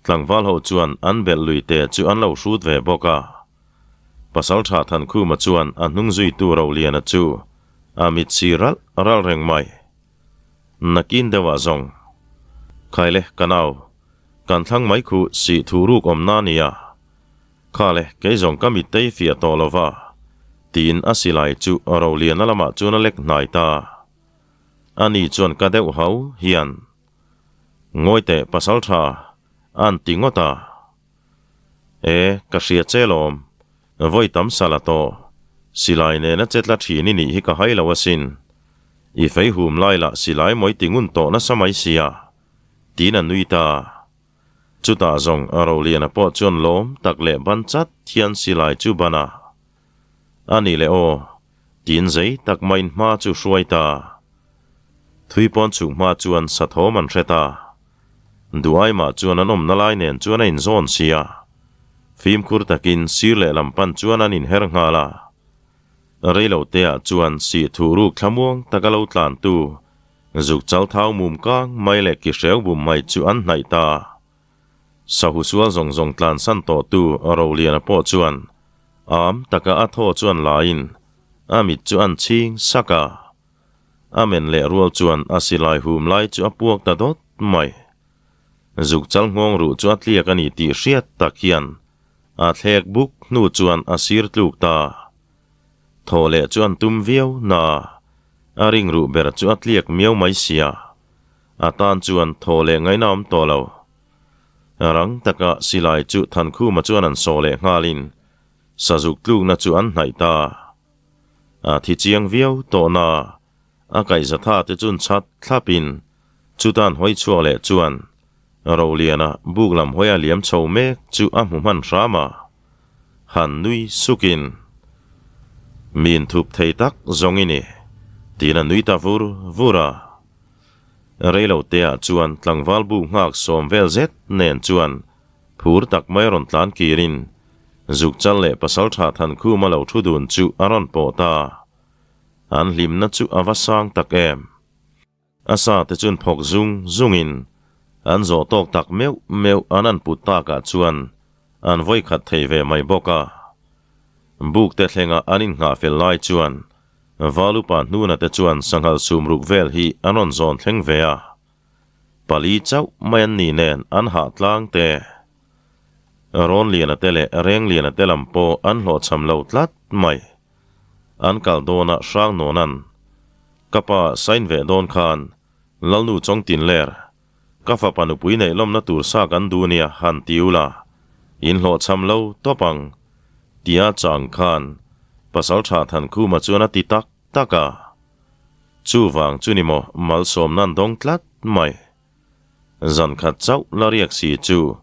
tlangval ho chuan an belh lui te chu an lo hrut ve bawk a. Pasaltha Thankhuma chuan a hnung zuitu Roliana chu a mit si ralh ralh reng mai. Nakin deuhah zawng, Khaile ka nau, kan thlang mai khu sih thu ruk awmna nia. Kha le, kei zawng ka mittei fiah tawh lo va, tiin a silai chu Roliana lamah chuan a lek hnai ta. Ani chuan ka deuh hau hian, Ngawi teh pasal tha, a'n ti ngawt a. E, ka hria che lawm, vawi tam sal a tawh, silai nena che tla thin i nih hi ka hai lo asin. I fei hum lai lah silai mawi ti ngun tawh nasa mai sia, tiin a nui ta. Chutah zawng a Roliana pawh chuan lawm tak leh ban chat hian silai chu ban a. A nih leh aw, tiin zei tak maiin hma chu hruai ta. Thui pawn chhuk hma chuan sathawm an hre ta. Duai mah chuan an awmna lai nen chuan a inzawn si a. Fimkhur takin sir leh lam pan chuan an inher nghal a. Reiloteah chuan sih thuh ruk thlamuang taka lo tlantu Zuk chal thau mum kang mai leh ki hreu bum mai chu an hnaih ta. Sahu sual zawng zawng tlan san tawh tu Roliana pawh chuan am taka a thaw chuan laiin a mit chu an chhing sak a. A men leh rual chuan a silai hum lai chu a puak ta dawt mai. Zuk chal nghawng ruh chu a tliak a ni tih hriat tak hian a thlek buk hnu chuan a sir tluk ta. Thaw leh chu an tum viau na. A ring ruh ber chu a tliak miau mai sia, a tan chuan thaw leh ngaihna awm tawh lo. Rang taka silai chu Thankhuma chuan an sawh leh nghalin sazuk tlukna chu an hnaih ta. A thi chiang viau tawh na, a kaihza tha te chun chhat thlapin chutan hawi chhuak leh chuan Roliana buk lam hawi a liam chho mek chu a hmu hman hram a. Han nui sukin, Min thup thei tak zawng i ni, tiin a nui ta vur vur a. Reilo teah chuan tlangval bu nghak sawm vel zet nen chuan phur tak mai a rawn tlan kirin Zukchal leh Pasaltha Thankhuma lo thu dun chu a rawn pawh ta. An hlimna chu a va sang tak em! A sa te chuan phawk zung zungin an zawh tawk tak meuh meuh an an put takah chuan an vawi khat thei ve mai bawk a. Buk te thlenga an innghah fel lai chuan Valupa hnuna te chuan sanghal sum ruk vel hi an rawn zawn thleng ve a. Pali chauh mai an ni nen an hah tlang te. Rawnliana te leh Rengliana te lam pawh an hlawhchham lo tlat mai. An kal dawnah Hrangnuanan, Ka pa sign ve dawn khan Lalnu Chawngtinler, ka fapa nupui neih lawmna tur sa kan duh nia han ti ula, in hlawhchham lo tawp ang, tia chang khan Pasaltha Thankhuma chuan a ti tak tak a. Chuvang chu ni maw malsawmna an dawng tlat mai. Zan khat chauh la riak si chu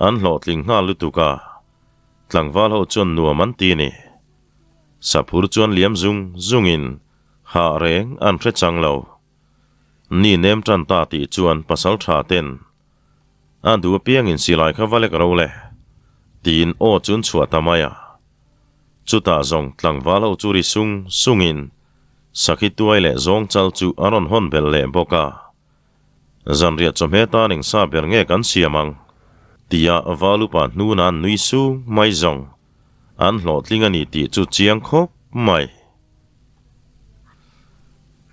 an hlawhtling nghal lutuk a, tlangval ho chuan nuam an ti ni. Saphur chuan liam zung zungin hah reng an hre chang lo. Ni nem tan ta tih chuan pasal tha ten a duh apiangin silai kha va lek ro le tiin aw chun chhuah ta mai a. Chutah zawng tlangval ho chu ri sung sungin sakhi tuai leh zawng chal chu a rawn hawn belh leh bawk a. Zanriah chawhmeh tan eng sa ber nge kan siam ang? Tia Valupa hnuna an nui sung mai zawng an hlawhtling a ni tih chu chiang khawp mai.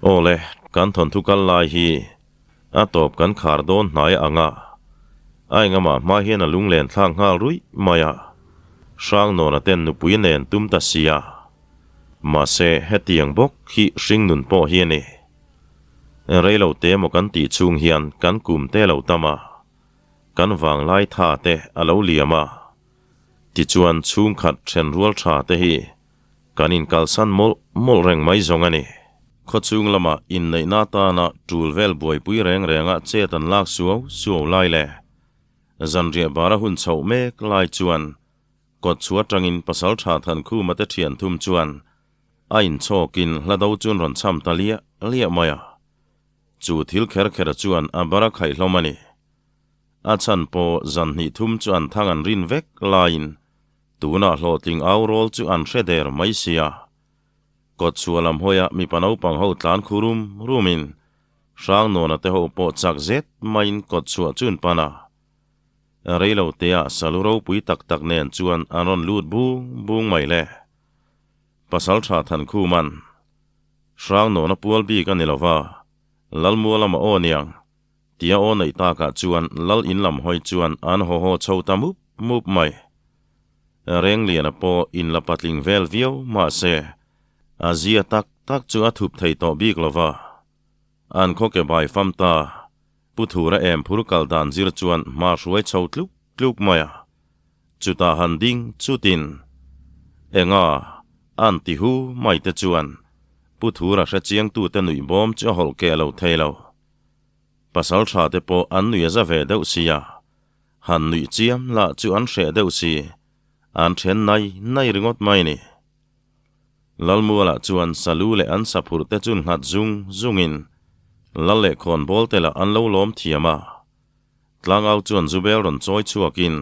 Aw le, kan thawnthu kal lai hi a tawp kan khar dawn hnai ang a. A engama hma hian a lunglen thlak nghal ruih mai a, Hrangnawna ten nupui nen tum ta si a. Mahse, hetiang bawk hi hringnun pawh hi a ni. Reilo te emaw kan tih chhung hian kan kum te lo tam a, kan vanglai tha te a lo liam a. Tichuan chhungkhat thenrual tha te hi kan inkalsan mawlh mawlh reng mai zawng a ni. Khawchhung lama inneihna atana tul vel buaipui reng renga chet an lak suau suau lai leh zanriah bara hun chhoh mek lai chuan kawtchhuah atangin Pasaltha Thankhuma te thian thum chuan a inchhawkin hla do chu an rawn cham ta liah liah mai a. Chu thil kher kher chuan a bara khaih hlawm a ni. A chhan pawh zan hnih thum chu an thang an rin vek laiin tunah hlawhtling au rawl chu an hre der mai sia. Kawtchhuah lam hawia mipa naupang ho tlan khu rum rumin Hrangnuana te ho pawh chak zet maiin kawtchhuah chu an pan a. Reilo teah salu ropui tak tak nen chuan an rawn lut bung bung mai le. Pasaltha Thankhuman Hrangnuana pual bik a ni lova, Lalmual lama aw niang Tia aw neih takah chuan lal in lam hawi chuan an haw haw chho ta mup mup mai. Rengliana pawh in la patling vel viau mahse a zia tak tak chu a thup thei tawh bik lo va. An khaw ke bai fam ta, Pu Thura em phur kal dan zir chuan hma hruai chho tluk tluk mai a. Chutah han ding chutin enga an ti hu mai te chuan Pu Thura hrechiangtute nuih bawm chu a hawlh keh lo thei lo. Pasal tha te pawh an nui a za ve deuh sia, han nuih chiam lah chu an hreh deuh si, an then nai nai ringawt mai ni. Lalmualah chuan Salu leh an saphurh te chu nghat zung zungin Lal leh khawnbawl te lah an lo lawm thiam a. Tlangau chuan Zubel rawn chawi chhuakin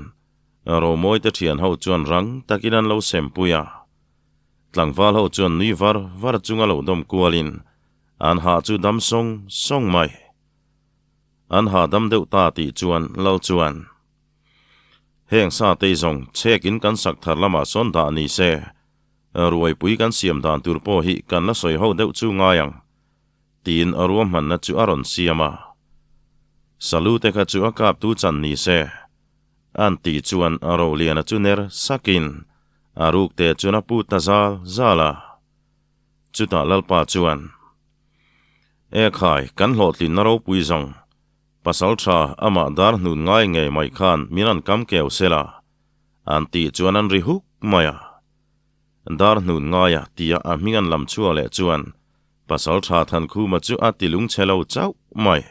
Romawi te thian ho chuan rang takin an lo sempui a. Tlangval ho chuan nui var var chunga lo dawm kualin An ha chu dam sawng sawng mai. An ha dam deuh ta tih chuan Lal chuan, Heng sa tei zawng chhek in kan sak thar lamah sawn dah ni se, ruaipui kan siam dan tur pawh hi kan la sawi ho deuh chu ngai ang, tiin a ruahmanna chu a rawn siam a. Salute kha chu a kaptu chan ni se, an tih chuan Roliana chu ner sakin a rukte chuan a put ta zal zal a. Chutah Lalpa chuan, E khai, kan hlawhtlinna ropui zawng, pasal tha amah dar hnun ngai ngei mai khan min an kam keu se la, an tih chuan an ri huk mai a. Dar hnun ngaia tia a hming an lam chhuah leh chuan pasal tha Thankhuma chu a ti lungchhe lo chauh mai.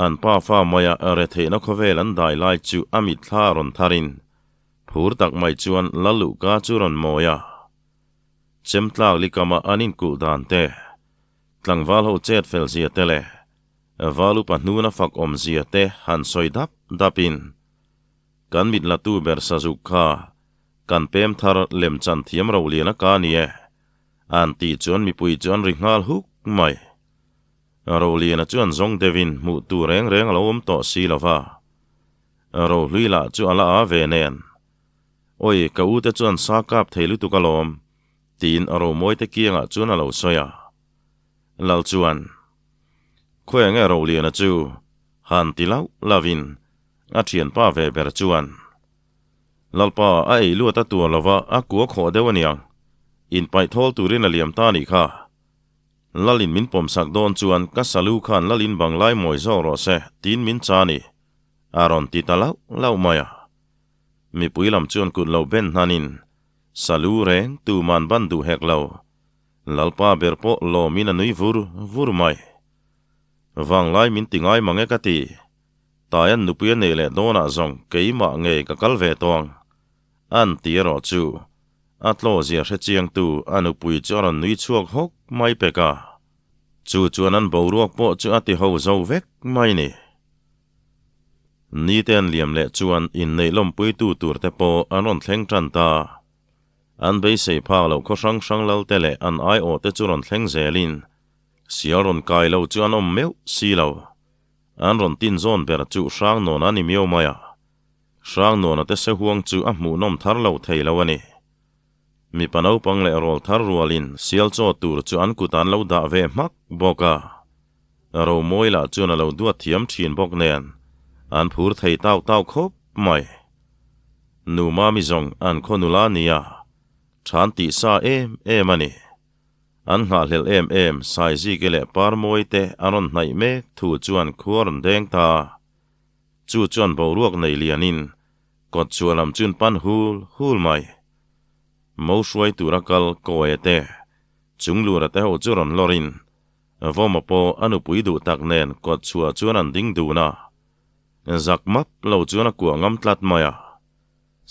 An pa fa maia retheihna khawvel an dai lai chu a mitthla rawn tharin phur tak mai chuan Lalluhka chu rawn mawi a. Chemtlak likama an inkulh dan te, tlangval ho chet fel zia te leh val upa hnuna fak awm zia te han sawi dap dapin, Kan mit latu ber sazuk kha kan pem thar lem chan thiam ro lian a ka ni e, an tih chuan mipui chu an ri nghal huk mai. Roliana chuan zawng deuhin hmuh tur reng reng a lo awm tawh si lo va, Rohlui lah chu a la a ve nen. Awi, ka u te chuan sa kap thei lutuk alawm, tiin a romawi te kiangah chuan a lo sawi a. Lal chuan, Khawi enge Roliana chu? han ti lauh lauhin a thianpa ve ber chuan, Lalpa, a ei luat a tuar lova a kua khawh deuh aniang, inpaih thawl turin a liam ta anih kha. Lalin min pawmsak dawn chuan ka salu khan Lalin banglai mawi zawk rawh se, tiin min cha a ni, a rawn ti ta lauh lauh mai a. Mipui lam chuan kut lo ben hnanin, Salu reng tuman ban duh hek lo. Lalpa ber pawh lawmin a nui vur vur mai. Vanglai min ti ngai mang e ka ti. Taian nupui a neih leh dawnah zawng keimah ngei ka kal ve tawh ang. An ti erawh chu a tlawzia hre chiangtu a nupui chu a rawn nui chhuak hawk mai pek a. Chu chuan an boruak pawh chu a ti ho zo vek mai ni. Nite an liam leh chuan inneih lawmpuitu tur te pawh an rawn thleng tan ta. An beisei phak loh khaw hrang hrang lal te leh an aiawh te chu rawn thleng zelin sial rawn kai lo chu an awm meuh si lo. An rawn tin zawn ber chu Hrangnuana a ni miau mai a. Hrangnuana te sehuang chu a hmuhnawm thar lo thei lo a ni. Mipa naupang leh rawl thar rualin sial chaw tur chu an kut an lo dah ve hmak bawk a. Romawi lah chuan a lo duat thiam thin bawk nen. An phur thei tau tau khawp mai. Nu Mami zawng an khaw nula nia, than tih sa em em a ni. An nghahhlelh em em Saizike leh Parmawi te an rawn hnaih mek thu chuan khua rawn deng ta. Chu chuan boruak nei lianin kawt chhuah lam chun pan hul hul mai. Mo hruai tura kal Kawia te, Chunglura te ho chu rawn lawrin Vawma pawh a nupui duh tak nen kawt chhuah chuan an ding dun a. Zak map lo chuan a kuah ngam tlat mai a.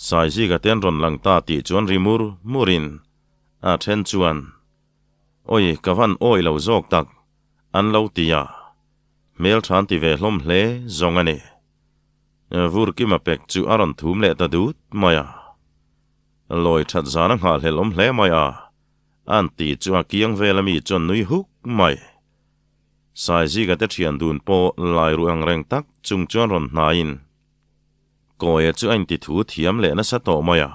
Saizika te an rawn lang ta tih chuan ri mur murin a then chuan, Awi, ka van awi lo zawk tak, an lo ti a. Hmel than ti ve hlawm hle zawng a ni. Vur Kima pek chu a rawn thum leh ta dut mai a. Lawi that zan a nghahhlelh awm hle mai a, an ti chu a kiang vel ami chuan nui huk mai. Saizika te thian dun pawh lai ruh ang reng tak chung chuan rawn hnaiin Kawia chu a inti thu thiam leh nasa tawh mai a.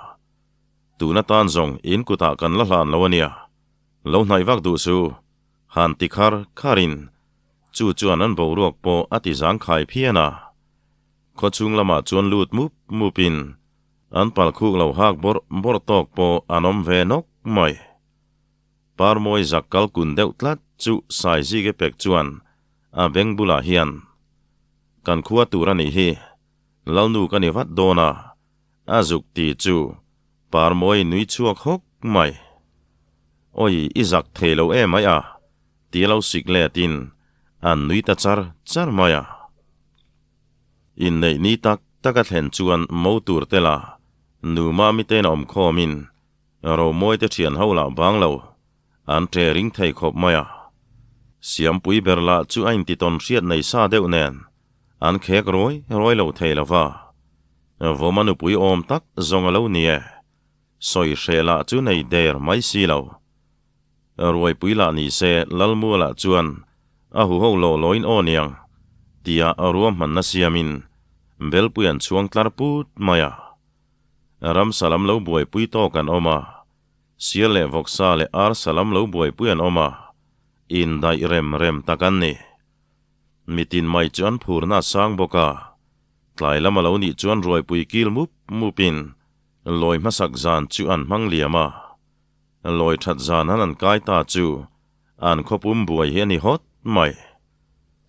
Tun atan zawng in kutah kan la hlan lo a nia, lo hnaih vak duh su, han ti khar kharin chu chuan an boruak pawh a ti zangkhai phian a. Khawchhung lamah chuan lut mup mupin an pal khuk lo hak bawrh bawrh tawk pawh an awm ve nawk mai. Parmawi zak kal kun deuh tlat chu Saizike pek chuan a beng bulah hian, Kan khua tur a nih hi, Lalnu ka ni vat dawn a, a zuk ti chu Parmawi nui chhuak hawk mai. Awi i zak thei lo em mai a, ti a lo sik letin an nui ta char char mai a. Inneih ni tak tak a thlen chuan mo tur te la nu mami te'n a awm khawmin Romawi te thian ho lah bang lo an ṭe ring thei khawp mai a. Siampui ber lah chu a intitawn hriat nei sa deuh nen an khek rawi rawi lo thei lo va. Vawma nupui awm tak zawng a lo ni e. Sawi hreh lah chu nei der mai si lo. Ruaipui lah ni se Lalmualah chuan a huho lawh lawin aw niang tia ruahmanna siamin Belpui an chhuang tlar put mai a. Ram salam lo buaipui tawk an awm a, sial leh vawksa leh ar salam lo buaipui an awm a, indaih rem rem tak an ni. Mitin mai chu an phurna a sang bawk a, tlai lam a lo nih chuan ruaipui kil mup mupin lawi hmasak zan chu an hmang liam a. Lawi that zan an an kai ta chu an khawpum buai hi a ni hawt mai.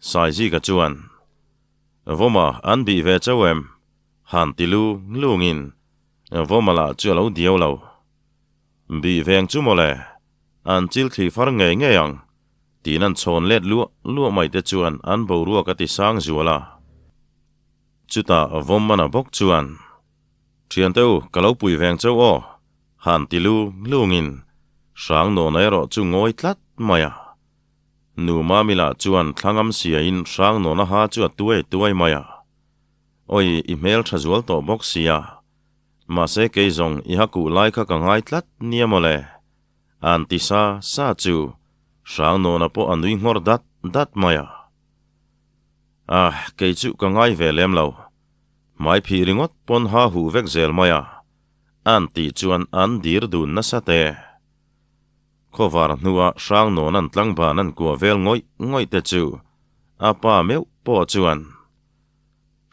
Saizika chuan, Vawma an bih ve chauh em? Han ti lu lungin Vawma lah chu a lo diau lo. Bih veng chu mawle, an chil thli far ngei ngei ang. Tiin an chhawn let luah luah mai te chuan an boruak a ti sang zual a. Chutah Vawmmana bawk chuan, Thiante u, ka lo pui veng chauh aw, han ti lu lungin Hrangnawn erawh chu ngawi tlat mai a. Nu Mami lah chuan thlangam siain Hrangnawn a ha chu a tuai tuai mai a. Awi, i hmel tha zual tawh bawk sia. Mahse kei zawng i ha kuh lai kha ka ngai tlat nia mawle. An ti sa sa chu Hrangnawn-a pawh a nui nghawr dat dat mai a. Ah, kei chu ka ngai ve lem lo. Hmai phih ringawt pawn ha huh vek zel mai a, an tih chuan an dir dun nasa te. Khawvar hnua Hrangnawn an tlangban an kuah vel ngawih ngawih te chu a pa meuh pawh chuan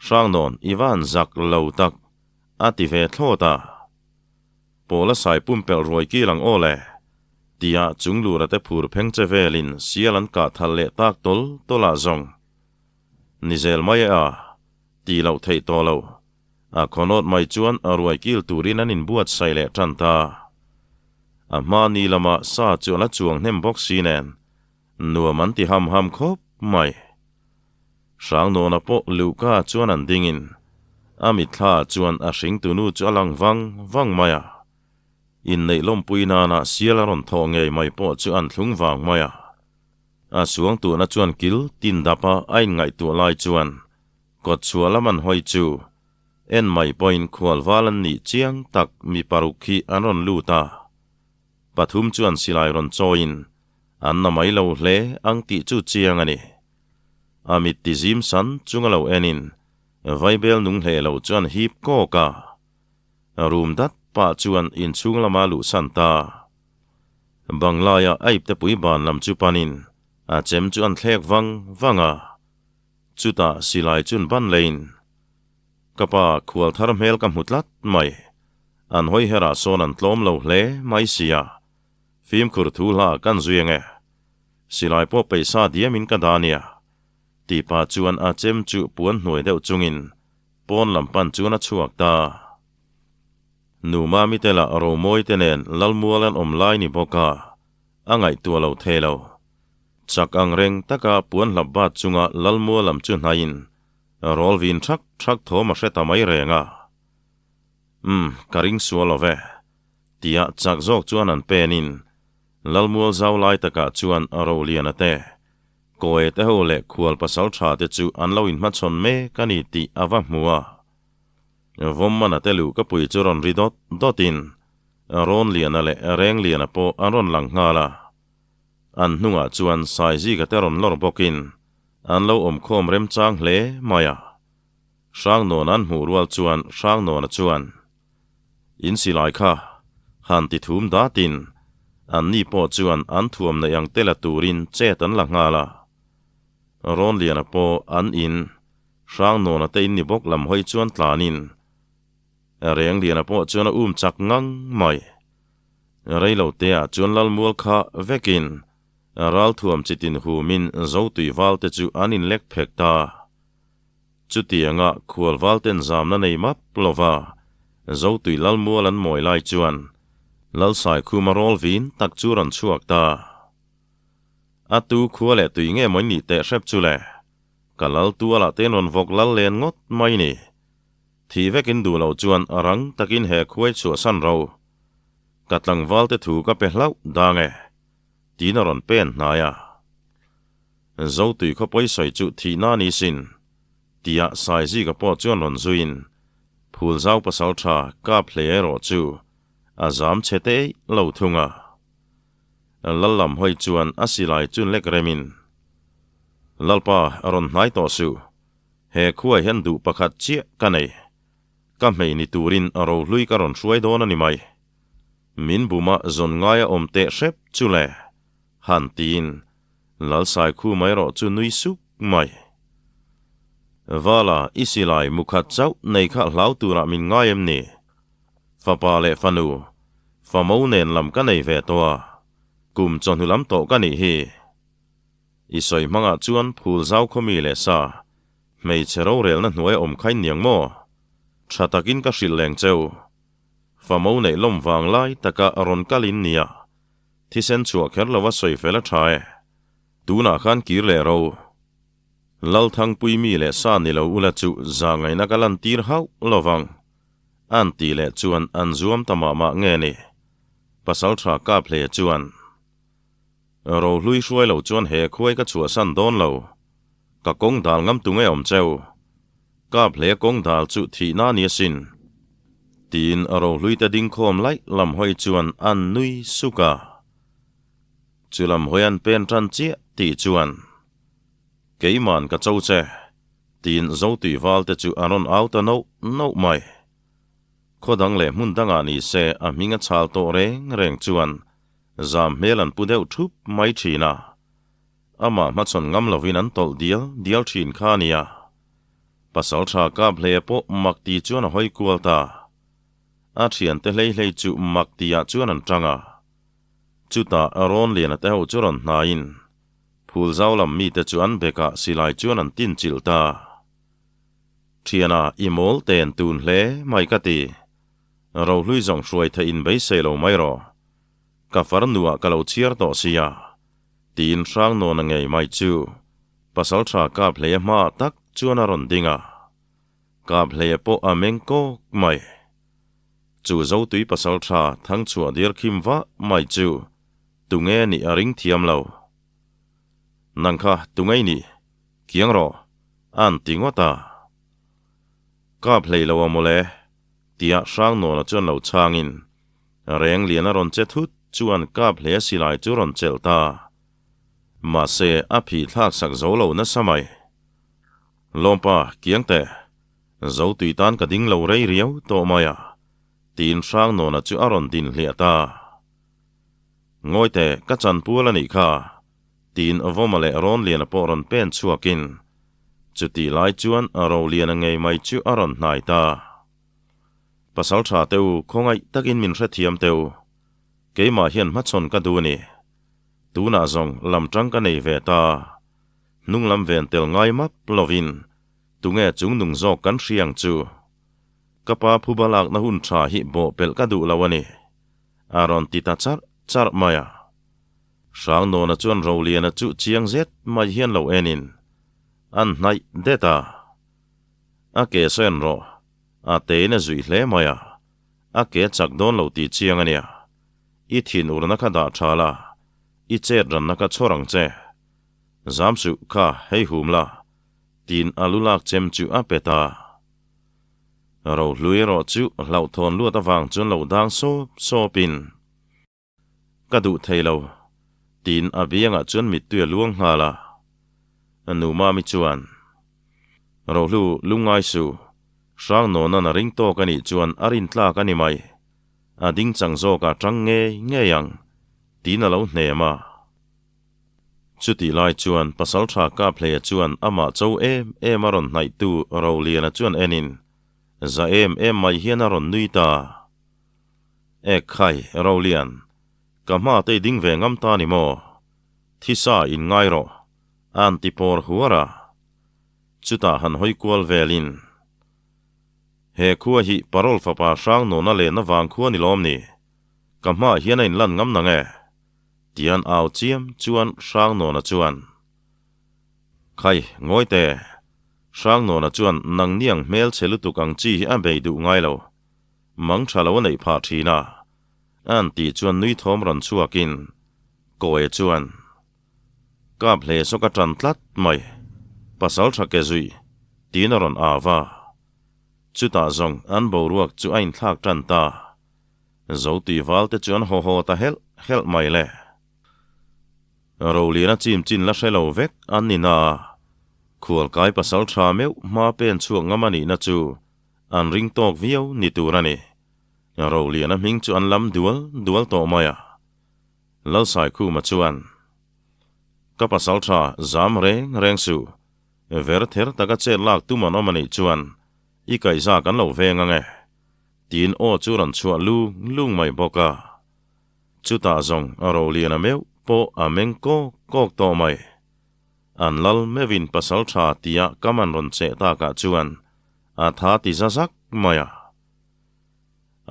Hrangnawn i van zak lo tak a ti ve thlawt a. Pawla sai pumpelh ruai kil ang aw le, tia chung lura te phur pheng che velin sial an kah thal leh tak tawl tawl ah zawng. Ni zel mai e a, ti loh theih tawh lo. A khawnawt mai chuan a ruai kil turin an inbuatsaih leh tan ta. A hma ni lama sa chu a la chuang hnem bawk si nen, nuam an ti ham ham khawp mai. Hrangnawna pawh Luhka chuan an dingin a mitthla chuan a hringtunu chu a lang vang vang mai a. Inneih lawmpui nana sial a rawn thawh ngei mai pawh chu an thlung vang mai a. A suangtuahna chuan kil tin dapa a inngaihtuah lai chuan kawtchhuah lam an hawi chu en mai pawhin khualval an nih chiang tak mi paruk khi an rawn lut a. Pathum chuan silai rawn chawiin an na mai lo hle ang tih chu chiang a ni. A mit ti zim san chunga lo enin Vaibel nung hleh lo chuan hip kawk a. Room dat pah chuan inchhung lama luh san ta. Banglaia a iptepui ban lam chu panin a chem chu an thlek vang vang a. Chutah silai chun ban leiin. Ka pa, khual thar hmel ka hmu tlat mai. An hawi herah sawn an tlawm lo hle mai sia. Fimkhur thu hla kan zui ange. Silai pawh peisa diamin ka dah nia. Tih pah chuan a chem chu puan hnuai deuh chungin pawn lam pan chuan a chhuak ta. Nu Mami te lah Romawi te nen Lalmual an awm lai ni bawk a, a ngaihtuah lo thei lo. Chak ang reng taka puan hlap bat chunga Lalmual lam chu hnaiin rawl vin thak thak thawm a hre ta mai reng a. Umm, ka ring sual lo ve. Tia chak zawk chuan an penin Lalmual zau lai takah chuan Roliana te, Kawi te ho leh khual pasal tha te chu an lo inhmachhawn mek a ni tih a va hmu a. Vawmmana te luh ka pui chu rawn ri dawt dawtin Rawnliana leh Rengliana pawh an rawn lang nghal a. An hnungah chuan Saizika te rawn lawr bawkin an lo awmkhawm remchang hle mai a. Hrangnawna an hmuh rual chuan Hrangnawna chuan, In silai kha han ti thum datin anni pawh chuan an thuam neih ang te la turin chet an la nghal a. Rawnliana pawh an in Hrangnawna te in ni bawk lam hawi chuan tlanin Rengliana pawh chuan a um chak ngang mai. Reilo teah chuan Lalmual kha vekin ralthuam chitin humin Zotui valte chu an inlek phek ta. Chutianga khual valten zamna nei map lova Zotui Lalmual an mawi lai chuan Lalsaikhuma rawl vin tak chu rawn chhuak ta. A tu khua leh tui nge mawi nih teh hrep chu le? Ka lal tualah te rawn vawk lal len ngawt mai ni. Thih vekin duh loh chuan rang takin he khuai chhuahsan ro. Ka tlangval te thu ka pe hlauh dang e. Tiin a rawn pen hnai a. Zotui khawpawi sawi chu thihna ni sin. Tia Saizika pawh chuan rawn zuiin Phulzau pasal tha kap hle erawh chu a zam chhe te eih lo thung a. Lal lam hawi chuan a silai chun lek remin, Lalpa, rawn hnai tawh suh. He khuai hian duh pakhat chiah ka nei. Ka hmei ni turin rohlui ka rawn hruai dawn a ni mai. Min buma zawn ngaia awm teh hrep chu le, han tiin Lalsaikhuma erawh chu nui suk mai. Vala, i silai mukhat chauh nei kha hlau turah min ngai em ni? Fapa leh fanu, famo nen lam ka nei ve tawh a, kum chawhnu lam tawh ka nih hi. I sawi hmangah chuan phul zau khawmi leh sa, hmeichhe rorelna hnuai awm khain niang maw? Tha takin ka hrilh leng cheu. Famo neih lawm vang lai taka rawn kalin nia, thisen chhuah kher lova sawi fel a tha e. Tunah khan kir leh ro. Lalthangpui mi leh sa ni lo ula chu zahngaihna ka lantir hauh lovang. An tih leh chuan an zuam ta mah mah nge ni? Pasal tha kap hle chuan, Rohlui hruai lo chuan he khuai ka chhuahsan dawn lo. Ka kawng dal ngam tu nge awm cheu? Kap hle kawng dal chu thihna ni asin. Tiin Rohlui te ding khawm laih lam hawi chuan an nui suk a. Chu lam hawi an pen tan chiah tih chuan, Keiman ka cho che. Tiin Zotui valte chu a rawn au ta nauh nauh mai. Khaw dang leh hmun dangah ni se a hming a chhal tawh reng reng chuan zam hmel an pu deuh thup mai thin a. Amah hmachhawn ngam lovin an tawlh dial dial thin kha a nia. Pasal tha kap hle pawh mak ti chuan a hawi kual ta. A thiante hlei hlei chu mak tiah chuan an tang a. Chutah Rawnliana te ho chu rawn hnaiin Phul zau lam mite chu an bekah silai chuan an tin chilh ta. Thiana, i mawl ten tun hle mai ka ti. Rohlui zawng hruai theih in beisei lo mai rawh. Ka far nuah ka lo chhiar tawh sia. Tiin Hrangnawna ngei mai chu pasal tha kap hleia hmaah tak chuan a rawn ding a. Kap hleia pawh a meng kawk mai. Chu Zotui pasal tha thangchhuah dir khim vah mai chu Tunge nih a ring thiam lo. Nang kha tungei nih, kiang rawh, a'n ti ngawt a. Kap hlei lo a mawle, tia Hrangnawna chuan lo chhangin, reng lian a rawn che thut chuan kap hlei a silai chu rawn chelh ta. Mahse, a phih thlak sak zo lo nasa mai. Lawmpa, kiang teh, zo tui tan ka ding lo rei riau tawh mai a, tiin Hrangnawna chu a rawn din hliah ta. Ngawi teh, ka chan pual a nih kha, tiin Vawma leh Rawnliana pawh rawn pen chhuakin, Chutih lai chuan Roliana ngei mai chu a rawn hnai ta. Pasal tha teh u, khawngaih takin min hrethiam teh u. Keimah hian hmachhawn ka duh a ni. Tunah zawng lam tang ka nei ve ta. Hnung lam ven tel ngai map lovin tunge chung nung zawk kan hria ang chu. Ka pa phuba lakna hun tha hi bawhpelh ka duh lo a ni. A rawn ti ta charh charh mai a. Hrangnawna chuan Roliana chu chiang zet mai hian lo enin an hnaih det a. A ke sawi an rawh, a tein a zuih hle mai a, a ke chak dawn lo tih chiang a nia. I thin urna kha dah tha la, i chet ranna kha chhawr ang che. Zam suh kha hei hum la, tiin a lu lak chem chu a pe ta. Rohlui erawh chu hlauhthawn luat avang chuan lo dang sawp sawpin, Ka duh thei lo, tiin a biangah chuan mittui a luang nghal a. Nu Mami chuan, Rohlu, lungngai suh, Hrangnawnan a ring tawk a nih chuan a rin tlak a ni mai, a ding chang zawkah tang ngei ngei ang, tiin a lo hnem a. Chutih lai chuan Pasaltha Kaphleia chuan amah cho em em a rawn hnaihtu Roliana chuan enin, za em em mai hian a rawn nui ta. Ek khai, Rolian, ka hma te i ding ve ngam ta ni maw? Thisa in ngai rawh, a'n ti pawr huar a. Chutah han hawi kual velin, He khua hi Parol fapa hrang nawna len avang khua ni lawm ni? Ka hmaah hian a inlan ngam nang e? Tian au chiam chuan hrang nawna chuan, Khai, ngawi teh, hrang nawna chuan nang niang hmel chhe lutuk ang chi hi a bei duh ngai lo. Mang tha lo a neih phah thin a, a'n tih chuan nui thawm rawn chhuakin Kawi chuan, Kap hle saw ka tan tlat mai, pasal tha ke zui, tiin a rawn au a. Chutah zawng an boruak chu a inthlak tan ta. Zotui valte chu an haw haw ta helh helh mai le. Roliana chim chin la hre lo vek an ni na a, khualkai pasal tha meuh hma pen chhuak ngam a nihna chu An ring tawk viau ni tur a ni. Roliana hming chu an lam dual dual tawh mai a. Lalsaikhuma chuan, Ka pasal tha zam reng reng suh. Ver ther taka chet lak tum an awm a nih chuan i kaihza kan lo veng ang e. Tiin aw chu rawn chhuah lung lung mai bawk a. Chutah zawng Roliana meuh pawh a meng kawk kawk tawh mai. An lal meuhin pasal tha tia kam an rawn cheh takah chuan A tha ti za zak mai a.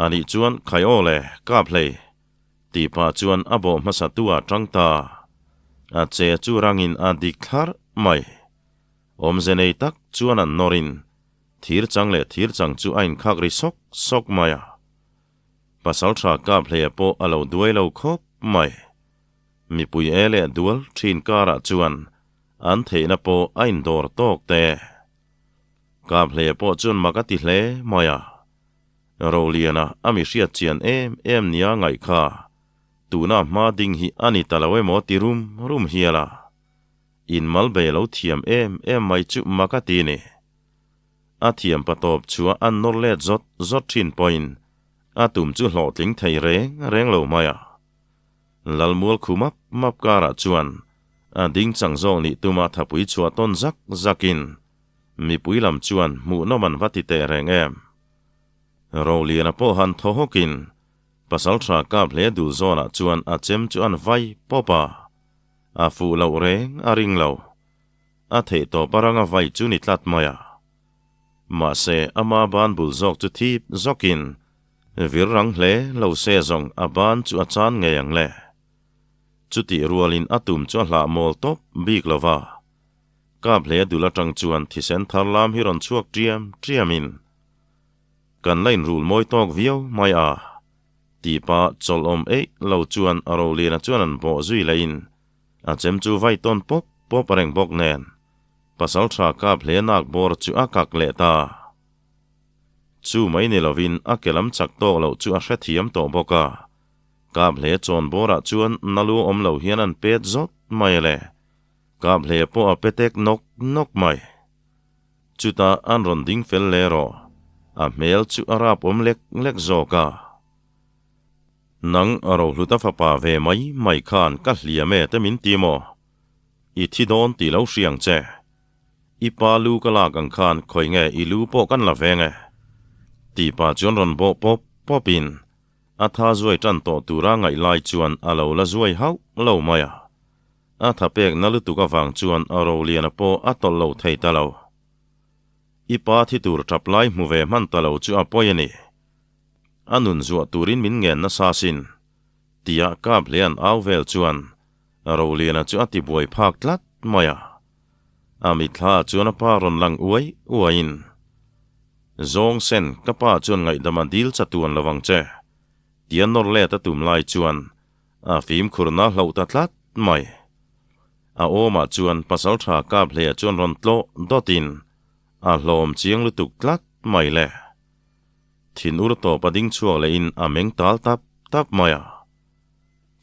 A nih chuan khai aw le, kap hlei, tih pah chuan a bawh hmasa tu ah tang ta. A che chu rangin a dik thlarh mai. Awmze nei tak chuan an nawrin thir chang leh thir chang chu a inkhak ri sawk sawk mai a. Pasaltha kap hleia pawh a lo duai lo khawp mai. Mipui e leh dual thin karah chuan an theihna pawh a indawr tawk te. Kap hle pawh chuan mak a ti hle mai a. Roliana a mi hriat chian em em nia ngaih kha tuna hma ding hi a ni ta lo emaw ti rum rum hial a. In mal bei lo thiam em em mai chu mak a ti ni. A thiam pa tawp chua an nawr let zawt zawt thin pawhin a tum chu hlawhtling thei reng reng lo mai a. Lalmual khu map map karah chuan a ding chang zawk nih tuma thapui chhuah tawn zak zakin mipui lam chuan hmuhnawm an va ti teh reng em. Roliana pawh han thaw hawkin Pasaltha kap hle dul zawnah chuan a chem chu an vai pawp a, a fuh loh reng a ring lo. A theih tawp a ranga vai chu ni tlat mai a. Mahse ama ban bul zawk chu thip zawkin Vir rang hle lo se zawng a ban chu a chan ngei ang le. Chutih rualin a tum chu a hlah mawl tawp bik lo va. Kap hle dul atang chuan thisen thar lam hi rawn chhuak ṭiam ṭiamin, Kan la inrul mawi tawk viau mai a, tih pah chawlh awm eih lo chuan a Roliana chuan an bawh zui lehin a chem chu vai tawn pawp pawp a reng bawk nen Pasalṭha kap hle nak bawr chu a kak leh ta. Chu mai ni lovin a ke lam chak tawk loh chu a hrethiam tawh bawk a. Kap hle chawn bawrah chuan na lu awm lo hian an pet zawt mai le. Kap hle pawh a pe tek nawk nawk mai. Chutah an rawn ding fel leh rawh. A hmel chu a rap awm lek lek zawk a. Nang a rohluta fapa ve mai mai khan ka hliam e te min ti maw? I thi dawn tih lo hriang che. I pa lu ka lak ang khan khawi nge i lu pawh kan la veng e. Tih pah chuan rawn bawh pawp pawp in a tha zuai tan tawh tura ngaih lai chuan a lo la zuai hauh lo mai a. A tha pek na lutuk avang chuan Roliana pawh a tawlh lo thei ta lo. I pa thi tur tap lai hmu ve hman ta lo chu a pawi a ni. A nun zuah turin min ngen nasa sin. Tia kap hle an au vel chuan Roliana chu a ti buai phak tlat mai a. A mitthla ah chuan a pa rawn lang uai uaiin, Zawng sen, ka pa chuan ngaihdam a dil chatuan lo ang che, tia nawr let a tum lai chuan a fimkhurna hloh ta tlat mai. A awmah chuan pasaltha kap hleia chuan rawn tlawh dawtin a hlawm chiang lutuk tlat mai le. Thin ur tawp a ding chhuak lehin a meng tal tap tap mai a.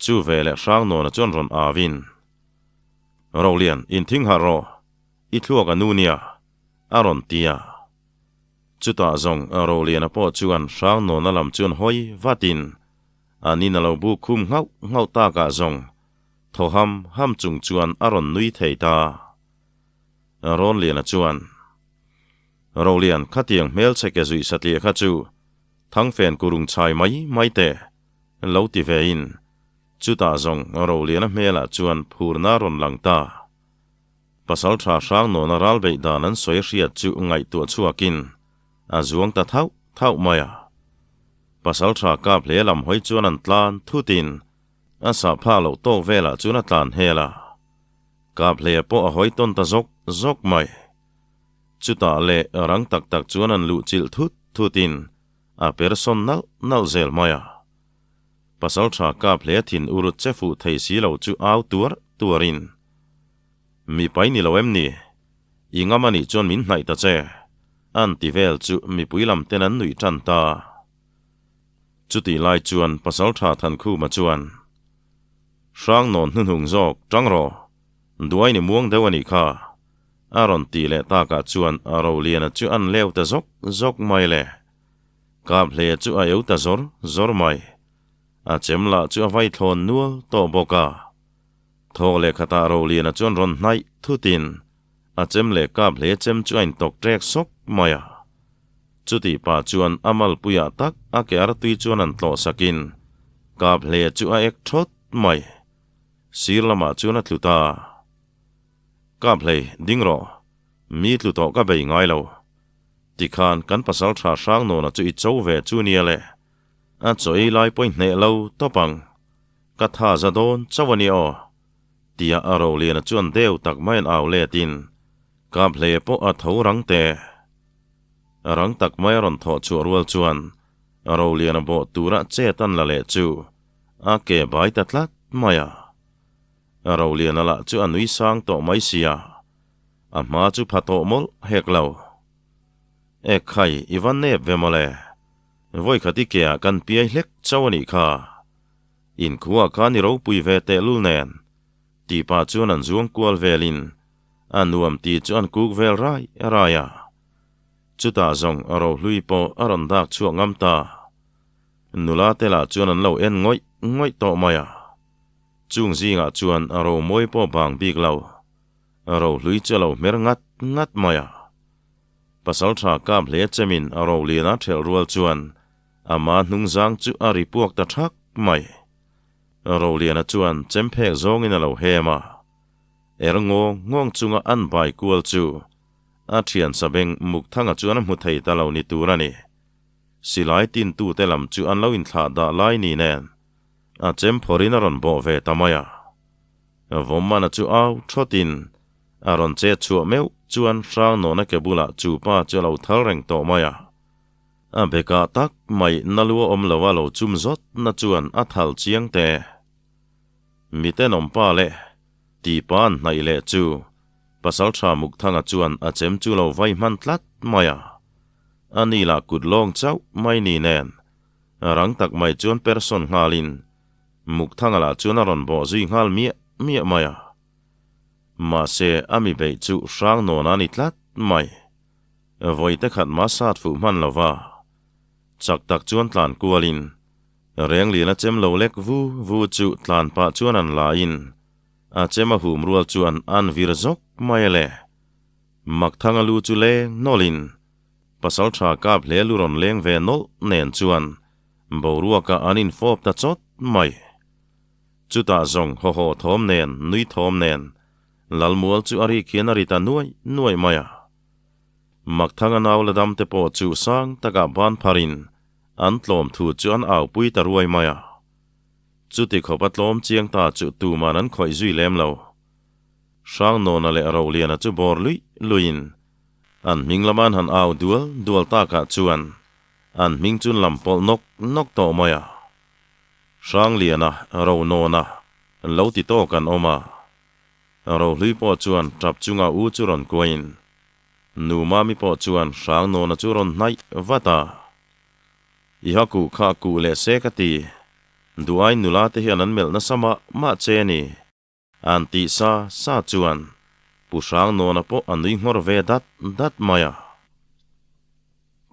Chu ve leh Hrangnawna chuan rawn avin, Rolian, inthing harh rawh, i thluak a nu nia, a rawn ti a. Chutah zawng Roliana pawh chuan Hrangnawna lam chuan hawi vatin an in a lo buk khum nghauh nghauh takah zawng thaw ham ham chung chuan a rawn nui thei ta. Rawnliana chuan, Rolian, khatiang hmelchhe ke zuih satliah kha chu Thangfen kurung chhai mai mai teh, lo ti ve in, chutah zawng Roliana hmelah chuan phurna a rawn lang ta. Pasaltha Hrangnawna ral beih dan an sawi hriat chu ngaihtuah chhuakin a zuang ta thauh thauh mai a. Pasaltha kap hle lam hawi chuan an tlan thutin a sah phak loh tawk velah chuan a tlan hel a. Kap hle pawh a hawi tawn ta zawk zawk mai. Chutah leh rang tak tak chuan an luh chilh thut thutin a per sawn nalh nalh zel mai a. Pasaltha kap hle thin ur che fuh thei si lo chu au tuar tuarin, Mipai ni lo em ni? I ngam anih chuan min hnaih ta che, an ti vel chu mipui lam ten an nuih tan ta. Chutih lai chuan Pasaltha Thankhuma chuan, Hrangnawn hnuhnung zawk tang rawh, duai ni muang deuh anih kha, A rawn tih leh takah chuan a Roliana chu an leu ta zawk zawk mai le. Kap hle chu a eu ta zawr zawr mai. A chem lah chu a vai thlawn nual tawh bawk a. Thawk leh khatah Roliana chuan rawn hnaih thutin a chem leh kap hle chem chu a intawk ṭek sawk mai a. Chutih pah chuan a malpuiah tak a ke artui chuan an tlawh sakin kap hle chu a ek ṭhawt mai. Sir lamah chuan a tlu ta. Kap hlei, ding rawh. Mi tlu tawh ka bei ngai lo. Tikhan kan pasal tha hrang nawna chu i cho ve chu nia le. A chaw ei lai pawhin hneh lo tawp ang. Ka tha za dawn chauh a nia aw. Tia a Roliana chuan deu tak maiin au letin Kap hlei pawh a tho rang te. Rang tak mai a rawn thawh chhuah rual chuan Roliana bawh tura chet an la leh chu a ke bai ta tlat mai a. Roliana lah chu a nui sang tawh mai sia, a hma chu pha tawh mawlh hek lo. E khai, i va nep ve mawle, vawikhat i keah kan piai hlek chauh a nih kha. Inkhua khan i ropui ve tehlul nen, tih pah chuan an zuang kual velin a nuam tih chu an kuk vel rai rai a. Chutah zawng Rohlui pawh a rawn dak chhuak ngam ta. Nula te lah chuan an lo en ngawih ngawih tawh mai a. Chung zingah chuan a romawi pawh bang bik lo. Rohlui chu a lo hmer ngat ngat mai a. Pasaltha kap hle chemin a rolian a thelh rual chuan ama hnungzang chu a ri puak ta thak mai. Roliana chuan chem phek zawngin a lo hem a. Er ngawng ngawng chunga an bai kual chu a thian sabeng Mukthanga chuan a hmu thei ta lo ni tur a ni. Silai tintute lam chu an lo inthlah dah lai ni nen A chem phawrin a rawn bawh ve ta mai a. Vawmmana chu au thawtin a rawn chet chhuah meuh chuan Hrangnawna ke bulah chu pa chu a lo thal reng tawh mai a. A bekah tak mai na lu a awm lo a lo chum zawt na chuan a thal chiang te. Mitenawm pa leh tipa an hnaih leh chu Pasaltha Mukthanga chuan a chem chu lo vai hman tlat mai a. A ni lah kut lawng chauh mai ni nen Rang tak mai chuan person nghalin Mukthanga lah chuan a rawn bawh zui nghal miah miah mai a. Mahse, a mi beih chu hrang nawn a ni tlat mai. Vawite khat mah sat fuh hman lo va. Chak tak chuan tlan kualin Renglian a chem lo lek vu vu chu tlan pah chuan an la in a chem a hum rual chuan an vir zawk mai a le. Makthanga lu chu leng nawlhin Pasalṭha kap hle lu rawn leng ve nawlh nen chuan boruakah an infawp ta chawt mai. Chutah zawng hawhaw thawm nen, nui thawm nen, Lalmual chu a rik hian a ri ta nuai nuai mai a. Makthanga nau la dam te pawh chu sang takah ban pharin an tlawm thu chu an aupui ta ruai mai a. Chuti khawp a tlawm chiang ta chu tuman an khawih zui lem lo. Hrangnawna leh Roliana chu bawr luih luihin an hming lama an han au dual dual takah chuan an hming chu an lam pawlh nawk nawk tawh mai a. Hrangliana, Ronawna lo ti tawk an awm a. Rohlui pawh chuan tap chunga u chu rawn kuain Nu Mami pawh chuan Hrangnawna chu rawn hnaih vat a. I ha kuh kha kuh leh se ka ti. Duhai nula te hian an melh nasa mah mah che ni. An tih sa sa chuan Pu Hrangnawna pawh a nui nghawr ve dat dat mai a.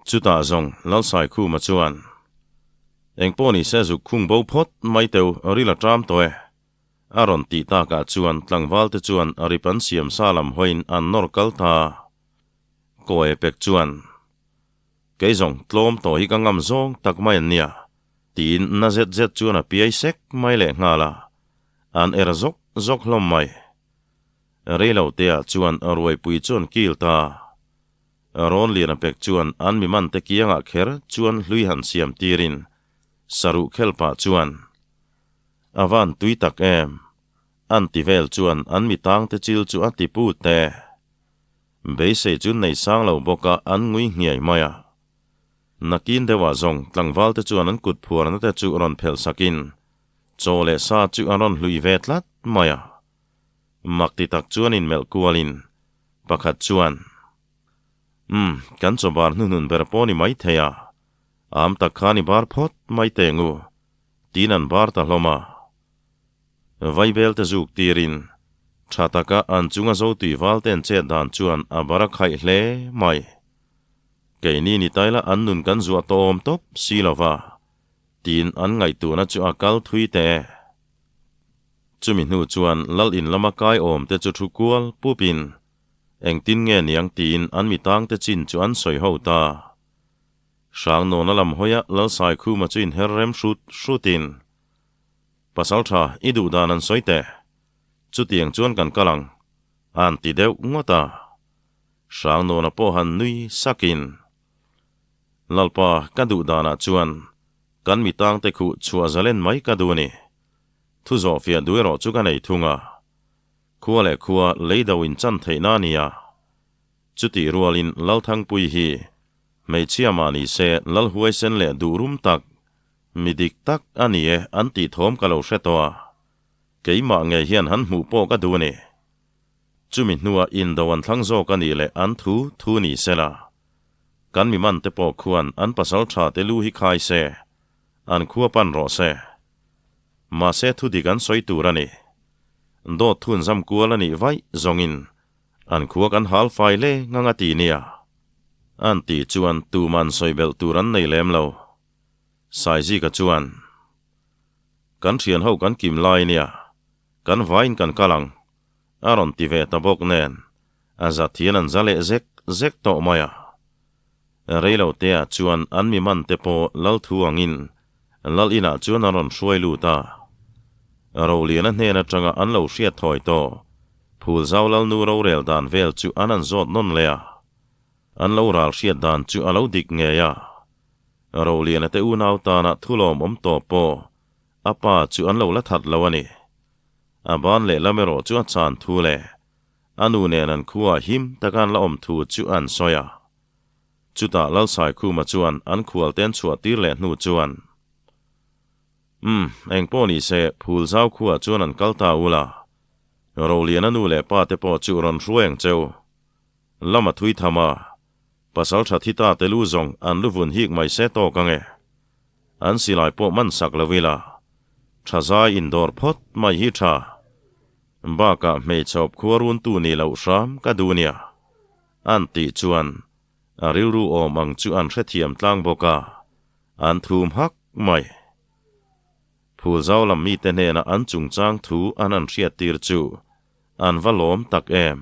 Chutah zawng Lalsaikhuma chuan, Engpawh ni se zuk khung bo phawt mai teu ril a ṭam tawh e. A rawn tih takah chuan tlangval te chuan a rip an siam sa lam hawiin an nawr kal ta. Kawi pek chuan, Kei zawng tlawm tawh hi ka ngam zawng tak mai an nia, tiin na zet zet chuan a piai sek mai leh nghal a, an er zawk zawk hlawm mai. Reilo teah chuan ruaipui chuan kil ta. Rawn lian a pek chuan an mi man te kiangah kher chuan hlui han siam tirin saruh khel pah chuan, A van tui tak em? An ti vel chuan an mi tang te chil chu a ti put e. Beisei chu nei sang lo bawk a an ngui nghiai mai a. Nakin deuhah zawng tlangval te chuan an kut phuarna te chu rawn phelh sakin chaw leh sa chu an rawn hlui ve tlat mai a. Mak ti tak chuan inmelh kualin pakhat chuan, Umm, kan chaw bar hnuhnun ber pawh ni mai thei a, am tak khan i bar phawt mai teng u, tiin an bar ta hlawm a. Vaibel te zuk tirin tha taka an chunga zo tui val te an chet dan chuan a bar a khaih hle mai. Keini ni taila an nun kan zuah tawh awm tawp si lova, tiin an ngaihtuahna chu a kal thui teh e. Chumi hnu chuan lal in lama kai awm te chu thu kual pupin engtin nge niang tiin an mi tang te chin chu an sawi ho ta. Hrangnawna lam hawia lal Saikhuma chu inher rem hrut hrutin, Pasal tha, i duh dan an sawi teh. Chutiang chuan kan kal ang, a'n ti deuh ngawt a. Hrangnawna pawh han nui sakin, Lalpa, ka duh danah chuan kan mi tangte khuh chhuah zalen mai ka duh a ni. Thu zawhfiah duh erawh chu ka nei thung a. Khua leh khua lei do in chan theihna a ni a. Chutih rualin Lalthangpui hi hmeichhia mah ni se Lal huaisen leh duh rum tak, mi dik tak a ni e an tih thawm ka lo hre tawh a. Keimah ngei hian han hmuh pawh ka duh a ni. Chumi hnuah indo an thlang zawk a nih leh an thu thu ni sela. Kan mi man te pawh khuan an pasal tha te lu hi khai se, an khua pan rawh se. Mahse thu dik an sawi tur a ni. Dawt thun zam kual a nih vaih zawngin an khua kan hal fai le ngang a ti nia. An tih chuan tuman sawi belh tur an nei lem lo. Saizika chuan, Kan thian ho kan kim lai nia, kan vaiin kan kal ang, a rawn ti ve ta bawk nen, a za thian an za leh zek zek tawh mai a. Reilo teah chuan an mi man te pawh lal thu angin lal inah chuan an rawn hruai lut a. Roliana hnen atanga an lo hriat thawi tawh Phulzau Lalnu rorel dan vel chu an an zawt nawn leh a. An lo ral hriat dan chu a lo dik ngei a. Roliana te unau tana thulawm awm tawh pawh a pa chu an lo la that lo a ni. A ban lehlam erawh chu a chan thu leh A nu nen an khuaah him taka an la awm thu chu an sawi a. Chutah Lalsaikhuma chuan an khual te an chhuah tir leh hnu chuan, Umm, eng pawh ni se, Phulzau khuaah chuan an kal ta ul a. Roliana nu leh pa te pawh chu rawn hruai ang cheu. Lama thui tham a, pasal tha thi ta te lu zawng an lu vun hik mai se tawk ang e. An silai pawh man sak lo ila, tha zai indawr phawt mai hi tha. Bakah hmeichhe awp khua runtu ni loh hram ka duh nia. An tih chuan a rilru awm ang chu an hrethiam tlang bawk a, an thum hak mai. Phulzau lam mite hnena an chungchang thu an an hriattir chu an va lawm tak em.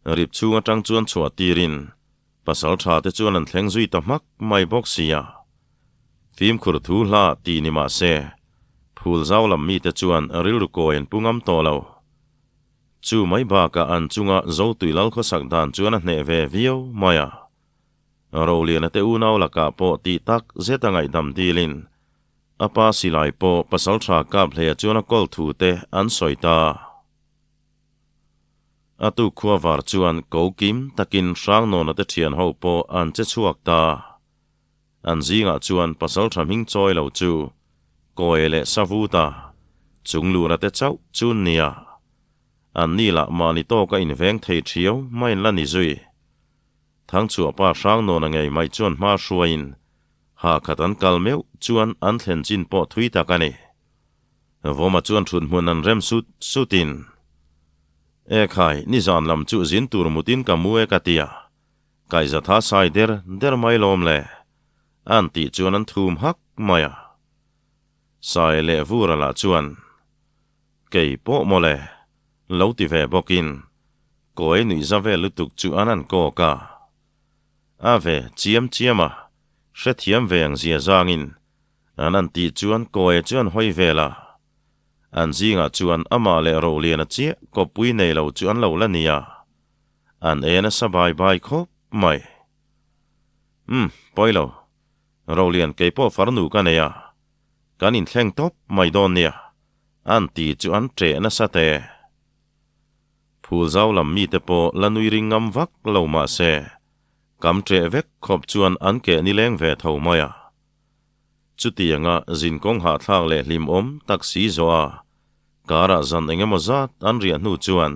Rip chhung atang chuan chhuah tirin pasal tha te chuan an thleng zui ta hmak mai bawk sia. Fimkhur thu hla ti ni mah se, phul zau lam mite chuan rilru kawi an pu ngam tawh lo. Chu mai bakah an chunga Zotui lal khawsak dan chuan a hneh ve viau mai a. Roliana te unau lakah pawh tih tak zet a ngaihdam dilin a pa silai pawh pasal tha kap hleia chuan a kawl thu te an sawi ta. A tuk khua var chuan ko kim takin Hrangnawna te thian ho pawh an che chhuak ta. An zingah chuan pasal tha hming chawi lo chu Kawi leh Savuta, Chunglura te chauh chu nia. An ni lah mahni tawka inveng thei thiau maiin la ni zui. Thangchhuahpa Hrangnawna ngei mai chuan hma hruaiin ha khat an kal meuh chuan an thlen chin pawh thui tak a ni. Vawma chuan thut hmun an rem sut sutin, E khai, nizan lam chu zin tur mutin ka mu e ka ti a, kaihzatha sai der der mai lawm le, an tih chuan an thum hak mai a. Sai leh Vura lah chuan, Kei pawh mawle, lo ti ve bawkin, kawi nuihza vel lutuk chu an an kawk a. A ve chiam chiam a, hrethiam ve ang zia zangin An an tih chuan Kawia chu an hawi vel a. An zingah chuan amah leh Roliana chiah kawppui nei lo chu an lo la ni a. An e nasa bai bai khawp mai. Umm, pawi lo. Rolian kei pawh farnu ka nei a. Kan inthleng tawp mai dawn nia. An ti chu an ṭeh nasa te. Phul zau lam mite pawh la nui ring ngam vak lo mah se, kam ṭeh vek khawp chuan an keh nileng ve tho mai a. Chutianga zinkawng hahthlak leh hlimawm tak si zawh a, karah zan eng emaw zat an riah hnu chuan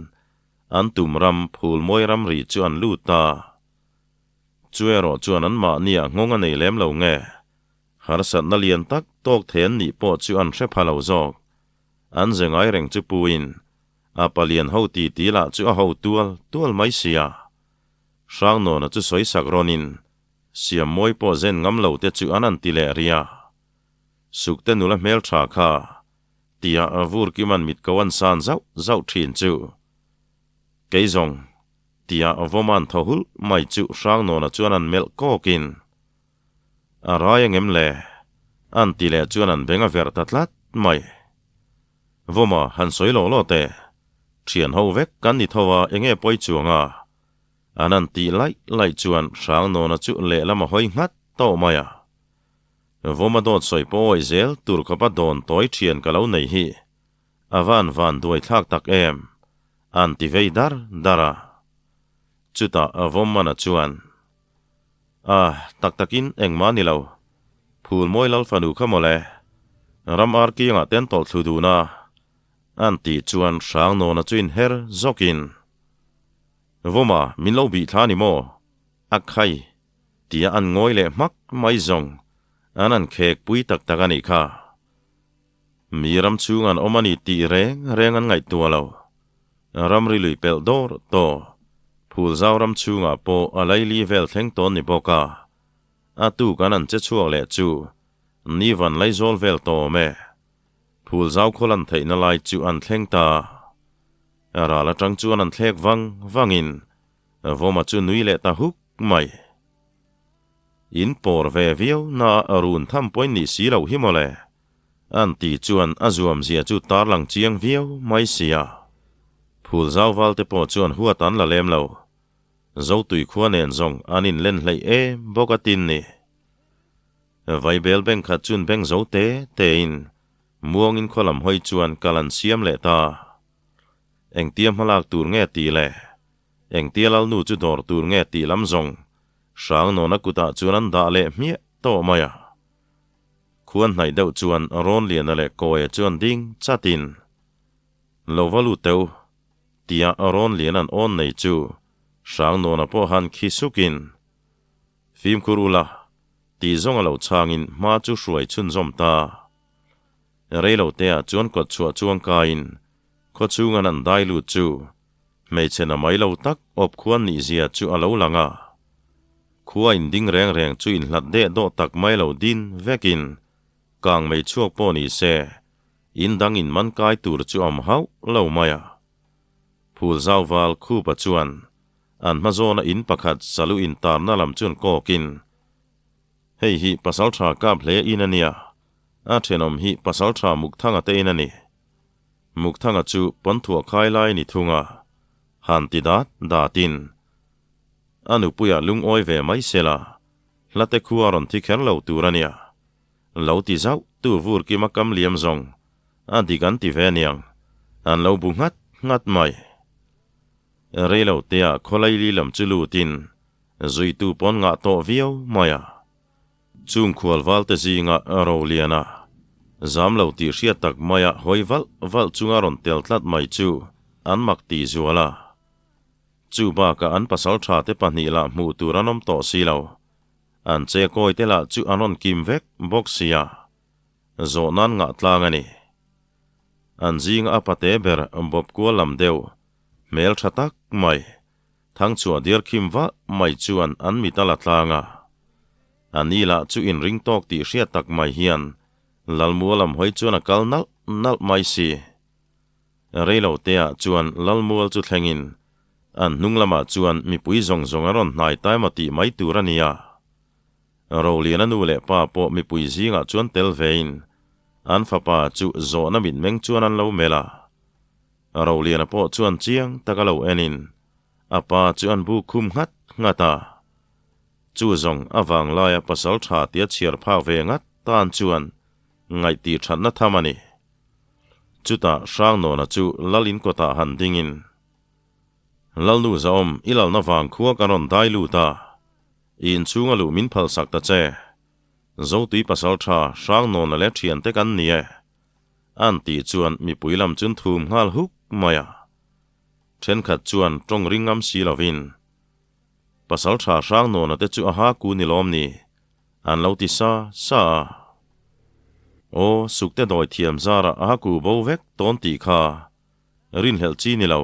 an tum ram phul mawi ram ri chu an lut ta. Chu erawh chuan anmahniah nghawng a nei lem lo nge, harsatna lian tak tawk thei an nih pawh chu an hre pha lo zawk. An ze ngai reng chu puin a palian ho ti ti lah chu a ho tual tual mai sia. Hrangnawna chu sawisak rawnin Siam mawi pawh zen ngam lo te chu an an ti leh ri a. Sukte nula hmel tha kha, tia vur kiman mit ko an san zauh zauh thin chu. Kei zawng, tia vawman thaw hulh mai chu Hrangnawna chuan an melh kawkin, A rai angem le? An ti leh chuan an beng a verh ta tlat mai. Vawma han sawi lawh lawh teh, thian ho vek kan ni tho a enge pawi chuang a? An an tih laih laih chuan Hrangnawna chu lehlam a hawi nghat tawh mai a. Vawma dawt sawi pawh awih zel tur khawpa dawn tawi thian ka lo nei hi a van van duai thlak tak em? An ti vei dar dar a. Chutah Vawmmana chuan, A, tak takin engmah ni lo. Phul mawi lal fanu kha mawle. Ram ar kiangah ten tawlh thlu dun a. An tih chuan Hrangnawna chu inher zawkin, Vawma, min lo bih thla ni maw? A khai! Tia an ngawi leh hmak mai zawng an an khek pui tak tak a nih kha. Mi ram chhung an awm a ni tih reng reng an ngaihtuah lo. Ramri lui pelh dawr tawh, phul zau ram chhungah pawh a laili vel thleng tawn ni bawk a. A tuk an an che chhuak leh chu ni van laizawl vel tawh awm e. Phul zau khawl an theihna lai chu an thleng ta. Ral atang chuan an thlek vang vangin Vawma chu nui leh ta huk mai. In pawr ve viau na a run tham pawhin nih si loh hi mawle. An ti chuan a zuam zia chu tarlang chiang viau mai sia. Phul zau val te pawh chuan huat an la lem lo. Zotui khua nen zawng an in len hleih em bawk a tin ni. Vaibel beng khat chun beng zo te tein Muangin khaw lam hawi chuan kal an siam leh ta. Engtia hmalak tur nge tih leh engtia lalnu chu dawr tur nge tih lam zawng Hrangnawna kutah chuan an dah leh hmiah tawh mai a. Khuan hnaih deuh chuan Rawnliana leh Kawia chuan ding chatin, Lo va lut teh u, tia Rawnliana'n awn nei chu Hrangnawna pawh han khi sukin, Fimkhur ula, tih zawng a lo chhangin hma chu hruai chhunzawm ta. Reiloteah chuan kawt chhuah chuang kaiin khawchhung an an dai lut chu hmeichhe na mai lo tak awp khuan nih zia chu a lo lang a. Khua in ding reng reng chu inhlat deh dawh tak mai lo din vekin kang mei chhuak pawh ni se in dang in man kai tur chu a awm hauh lo mai a. Phul zau val khupa chuan. An hma zawna in pakhat salu intarna lam chuan kawkin, Hei hi Pasaltha kap hle in a nia, a thenawm hi Pasaltha Mukthanga te in a ni. Mukthanga chu pawnthuah khai lai ni thung a, han ti dat datin a nupuia lungawi ve mai sela, hlate khu a rawn thi kher lo tur a nia. Lo ti zauh tu vur kima kam liam zawng a dik an ti ve aniang, an lo bu nghat nghat mai. Reilo tea khawlaili lam chu lutin zuitu pawn ngah tawh viau mai a. Chung khual valte zinga Roliana zam lo tih hriat tak maia hawi valh valh chunga rawn tel tlat mai chu an mak tih zual a. Chu bakah an pasal tha te pahnih lah hmuh tur an awm tawh si lo. An che kawi te lah chu an rawn kim vek bawk sia. Zawh nan ngah tlang a ni. An zinga a pate ber bawp kual lam deuh hmel tha tak mai, thangchhuah diar khim vah mai chuan an mit a la tlang a. A ni lah chu inring tawk tih hriat tak mai hian Lalmua lam hawi chuan a kal nalh nalh mai si. Reilo teah chuan Lalmual chu thlengin an hnung lamah chuan mipui zawng zawng a rawn hnai tai maw tih mai tur a ni a. Roliana nu leh pa pawh mipui zingah chuan tel vein an fapa chu zawhna mitmeng chuan an lo melh a. Roliana pawh chuan chiang taka lo enin a pa chu an bu khum nghat nghat a. Chu zawng a vanglaia pasal tha tia chhiar phak ve ngat tan chuan ngaihtih thatna tham a ni. Chutah Hrangnawna chu Lal in kawtah han dingin, Lalnu Zaawm, i lalna vang khua kan rawn dai lut a, i inchhunga luh min phalsak ta che. Zotui pasal tha Hrangnawna leh thiante kan ni e. An tih chuan mipui lam chun thum nghal huk mai a. Thenkhat chuan tawng ring ngam si lovin, Pasal tha Hrangnawna te chu a ha ku ni lawm ni? An lo ti sa sa a. Aw, sukte dawi thiam zarah a ha ku bo vek tawn tih kha rinhlelh chi ni lo,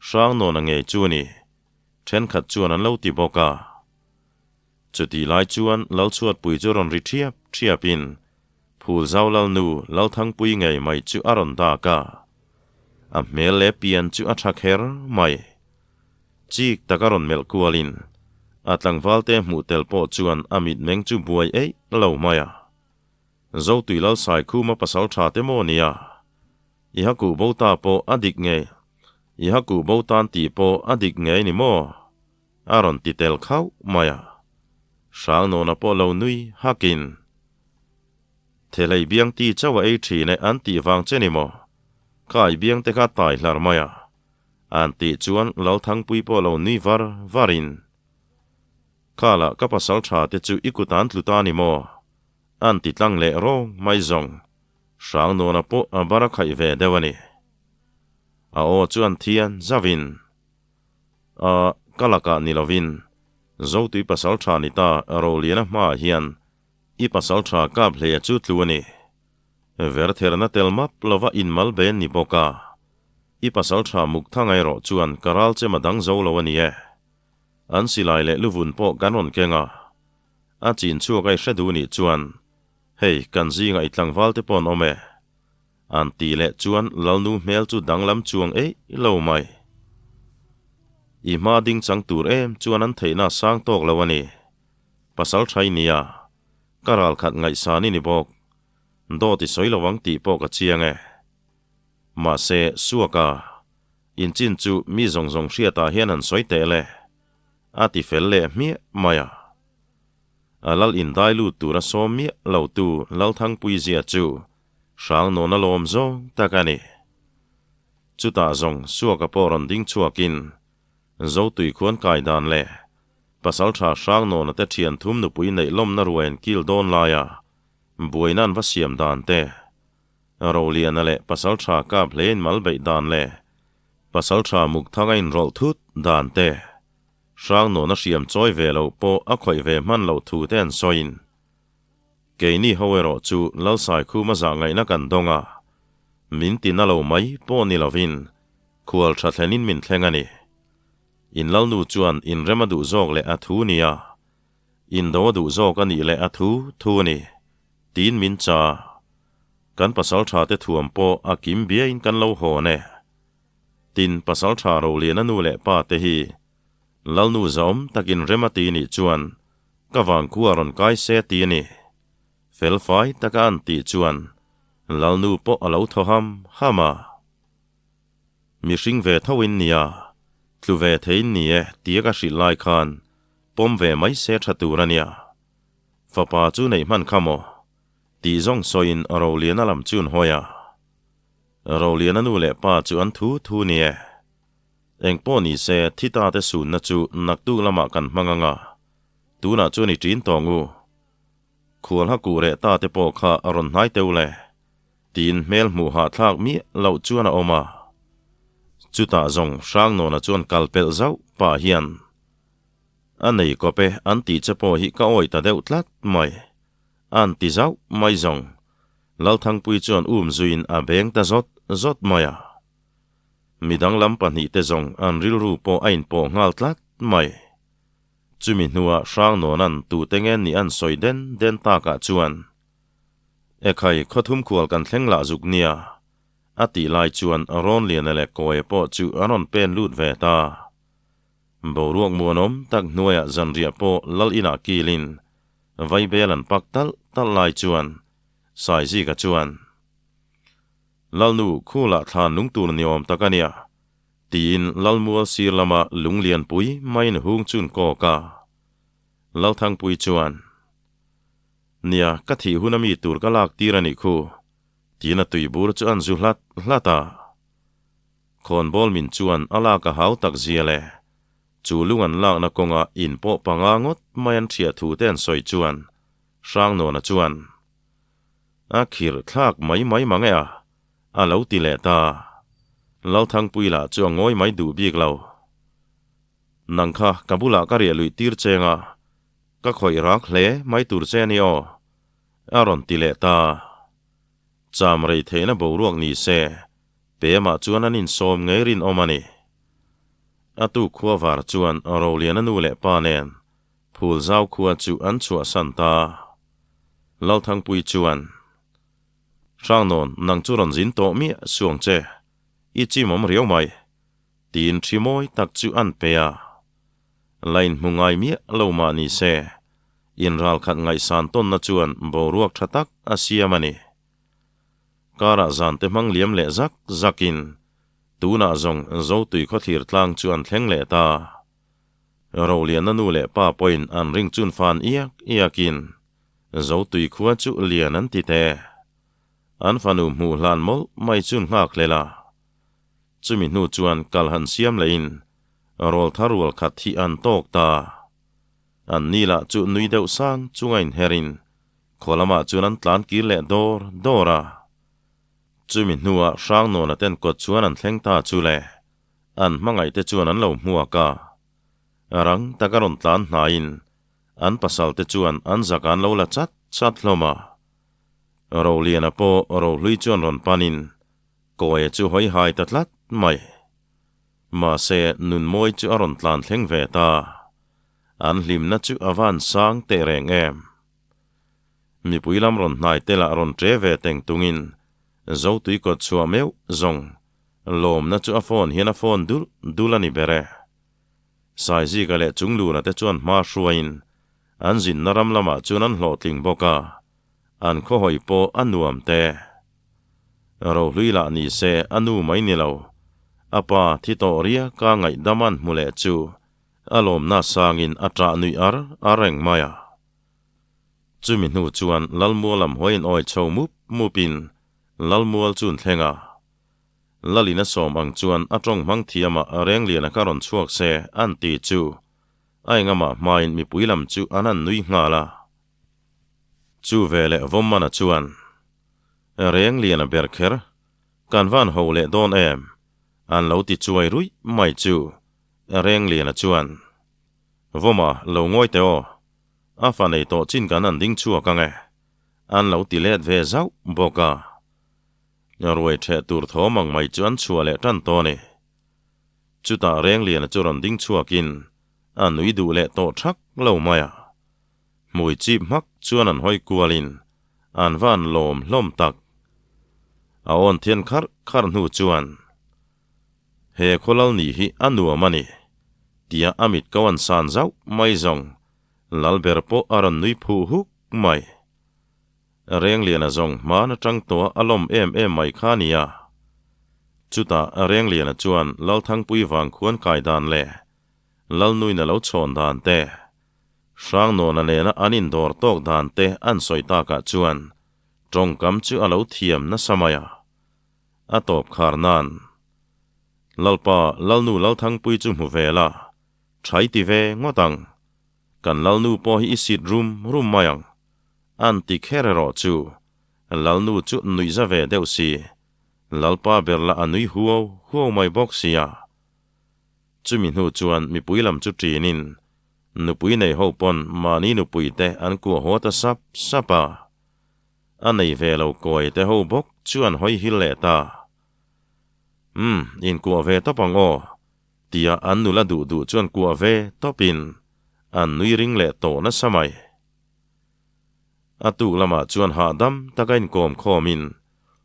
Hrangnawna ngei chu a ni. Thenkhat chuan an lo ti bawk a. Chutih lai chuan Lalchhuatpui chu rawn ri thiap thiapin Phulzau Lalnu Lalthangpui ngei mai chu a rawn dak a. A hmel leh pian chu a tha kher mai. Chik tak a rawn melh kualin a tlangvalte hmuh tel pawh chuan a mitmeng chu buai eih lo mai a. Zotui Lalsaikhuma pasal tha te maw nia? I hakuh bo ta pawh a dik ngei I hakuh bo tan tih pawh a dik ngei ni maw? A rawn ti tel khauh mai a. Hrangnawna pawh lo nui hakin, Thelei biang ti chauh a ei thin e an tih vang che ni maw? Ka ai biang te kha tai hlar mai a. An tih chuan Lalthangpui pawh lo nui var varin, Khala ka pasal tha te chu i kut an tlu ta ni maw? An ti tlang leh rawng mai zawng. Hrangnawna pawh a bar a khaih ve deuh a ni. A aw chuan thian zauhin. A, ka lakah ni lovin, Zotui pasal tha ni ta Roliana hmaah hian i pasal tha kap hleia chu tlu a ni. Vertherna tel map lova inmal ben ni bawk a, i pasal tha muk thang erawh chuan ka ral chem a dang zo lo a ni e. An silai leh luvun pawh kan rawn keng a, a chin chhuak a i hre duh nih chuan hei kan zingah i tlangval te pawh an awm e. An tih leh chuan Lalnu hmel chu danglam chuang eih lo mai. I hma ding chang tur em chuan an theihna a sang tawk lo a ni. Pasal tha i nia, ka ral khat ngaihsan i ni bawk. Dawt i sawi lo ang tih pawh ka chiang e. Mahse, Suaka, inchin chu mi zawng zawng hriatah hian han sawi teh le. A ti fel leh hmiah mai a. A lal indai lut tura sawm miah lo tu Lalthangpui zia chu Hrang nawn a lawm zawng tak a ni. Chutah zawng Suaka pawh rawn ding chhuakin Zotui khuan kai dan leh Pasaltha Hrang nawna te thian thum nupui neih lawmna ruai an kil dawn laia buaina an va siam dan te, Roliana leh Pasaltha kap hle in mal beih dan leh Pasaltha Mukthanga inrawlh thut dan te, Hrang nawna hriam chawi ve loh pawh a khawih ve hman loh thu te an sawiin Keini ho erawh chu Lalsaikhuma zah ngaihna kan dawng a, min ti na lo mai pawh ni lovin khual tha thlenin min thleng a ni. In Lalnu chuan inrem a duh zawk leh a thu nia, indo a duh zawk a nih leh a thu thu a ni, tiin min cha. Kan pasaltha te thuam pawh a kim biain kan lo hawn e. Tin, pasaltha Roliana nu leh pa te hi. Lalnu zaawm takin rem a ti nih chuan ka vangkhua rawn kai se ti a ni. Felfai taka an tih chuan Lalnu pawh a lo thaw ham ham a. Mihring ve tho in nia, tlu ve thei in ni e tia ka hrilh lai khan pawm ve mai se tha tur a nia. Fapa chu neih hman kha maw? Tih zawng sawiin Roliana lam chu an hawi a. Roliana nu leh pa chu an thu thu ni e. Eng pawh ni se thi ta te sunna chu naktuk lamah kan hmang ang a, tunah chuan i ṭin tawng u. Khual ha kuh reh ta te pawh kha a rawn hnai teuh le. Tiin hmel hmuh hahthlak miah loh chuan a awm a. Chutah zawng Hrangnawna chuan kal pelh zauh pah hian, A nei kawp e an tih che pawh hi ka awih ta deuh tlat mai. An ti zauh mai zawng. Lalthangpui chuan um zuiin a beng ta zawt zawt mai a. Midang lam pahnihte zawng an rilru pawh a inpawh nghal tlat mai. Chumi hnuah Hrangnawna'n tute nge nih an sawi den den takah chuan, Ekhai, khawthum khual kan thleng lah zuk nia, a tih lai chuan Rawnliana leh Kawia pawh chu an rawn pen lut ve ta. Boruak muanawm tak hnuaiah zanriah pawh lal inah kilin vaibel an pak talh talh lai chuan Saizika chuan, Lalnu, khulah thlan lung tur ni awm tak a nia, tiin Lalmual sir lama lung lianpui maiin hung chun kawk a. Lalthangpui chuan, Nia, ka thih hun ami tur ka lak tir a nih khu, tiin a tuibur chu an zu hlat hlat a. Khawnbawl min chuan a lak a hau tak zia le. Chu lung an lakna kawnga in pawh panga ngawt mai an thiah thu te an sawi chuan Hrangnawna chuan, A khirh thlak mai mai mang e a, a lo ti leh ta. Lalthangpui lah chu a ngawi mai duh bik lo. Nang kha ka bulah ka riah luih tir cheng a, ka khawih rak hle mai tur che a ni aw, a rawn ti leh ta. Cham rei theihna boruak ni se, Pemah chuan an insawm ngei rinawm a ni. A tu khua var chuan Roliana nu leh pa nen Phulzau khua chu an chhuahsan ta. Lalthangpui chuan, Hrangnawn, nang chu rawn zin tawh miah suang che, i chimawm riau mai, tiin thi mawi tak chu an pe a. La inhmu ngai miah lo mah ni se, inralkhat ngaihsan tawnna chuan boruak tha tak a siam a ni. Karah zan te hmang liam leh zak zakin tunah zawng Zotui khawthlir tlang chu an thleng leh ta. Roliana nu leh pa pawhin an ring chun fan iak iakin Zotui khua chu lian an ti te. An fanu hmuh hlan mawlh mai chun nghak hlel a. Chumi hnu chuan kal han siam lehin rawl thar rual khat hi an tawk ta. An ni lah chu nui deuh sang chunga inherin Khaw lamah chuan an tlan kir leh dawr dawr a. Chumi hnuah Hrangnawna ten kawt chuan an thleng ta chu le, an hmangaihte chuan an lo hmuak a. Rang taka rawn tlan hnaiin an pasalte chuan an zak an lo la chat chat hlawm a. Roliana pawh rohlui chuan rawn panin Kawia chu hawi hai ta tlat mai. Mahse, Nunmawi chu a rawn tlan thleng ve ta. An hlimna chu a van sang teh reng em. Mipui lam rawn hnai te lah rawn ṭe ve teng tungin Zotui kawt chhuah meuh zawng lawmna chu a phone hian a phone dul dul a ni ber e. Saizika leh Chungluna te chuan hma hruaiin an zinna ram lamah chuan an hlawhtling bawk a, an khawhawi pawh a nuam te. Rohlui lah ni se a nu mai ni lo, a pa thi tawh riaka ngaihdam an hmu leh chu A lawmna sangin a ṭah nuih ar ar reng mai a. Chumi hnu chuan Lalmual lam hawiin awi chho mup mupin Lalmual chu an thleng a. Lalin a sawm ang chuan a ṭawng hmang thiama Rengliana kha rawn chhuak se an ti chu a engamah hmain mipui lam chu an han nui nghal a. Chu veleh Vawmmana chuan, Rengliana ber kher, kan van ho leh dawn em? An lo ti chuai ruih mai chu Rengliana chuan, Vawma, lo ngawi teh aw. A fa nei tawh chin kan an ding chhuak ang e. An lo ti let ve zauh bawk a. Ruai ṭheh tur thawm ang mai chu an chhuah leh ṭan tawh a ni. Chutah Rengliana chu rawn ding chhuakin a nui duh leh tawh ṭhak lo mai a. Hmui chip hmak chuan an hawi kualin an van lawm hlawm tak. A awn thian kharh kharh hnu chuan, He khawlal nih hi a nuam a ni. Tia a mit ko an san zauh mai zawng, Lalber pawh a rawn nui phuh huk mai. Rengliana zawng hman atang tawh a lawm em em mai kha nia. Chutah Rengliana chuan Lalthangpui vang khuan kai dan leh Lalnuina lo chhawn dan te, Hrangnawna nena an indawr tawk dan te an sawi takah chuan tawngkam chu a lo thiam nasa mai a. A tawp khar nan, Lalpa, Lalnu Lalthangpui chu hmu ve la, thai ti ve ngawt ang. Kan Lalnu pawh hi i sit rum rum mai ang. An ti kher erawh chu, Lalnu chu nuihza ve deuh si, Lalpa ber lah a nui huau huau mai bawk sia. Chumi hnu chuan mipui lam chu ṭinin, nupui nei ho pawn mahni nupui te an kuah haw ta sap sap a. A nei ve lo kawi te ho bawk chu an hawi hil leh ta. Umm, inkuah ve tawp ang aw, tia an nula duh duh chuan kuah ve tawpin an nui ring leh tawh nasa mai. A tuk lamah chuan hahdam taka inkawm khawmin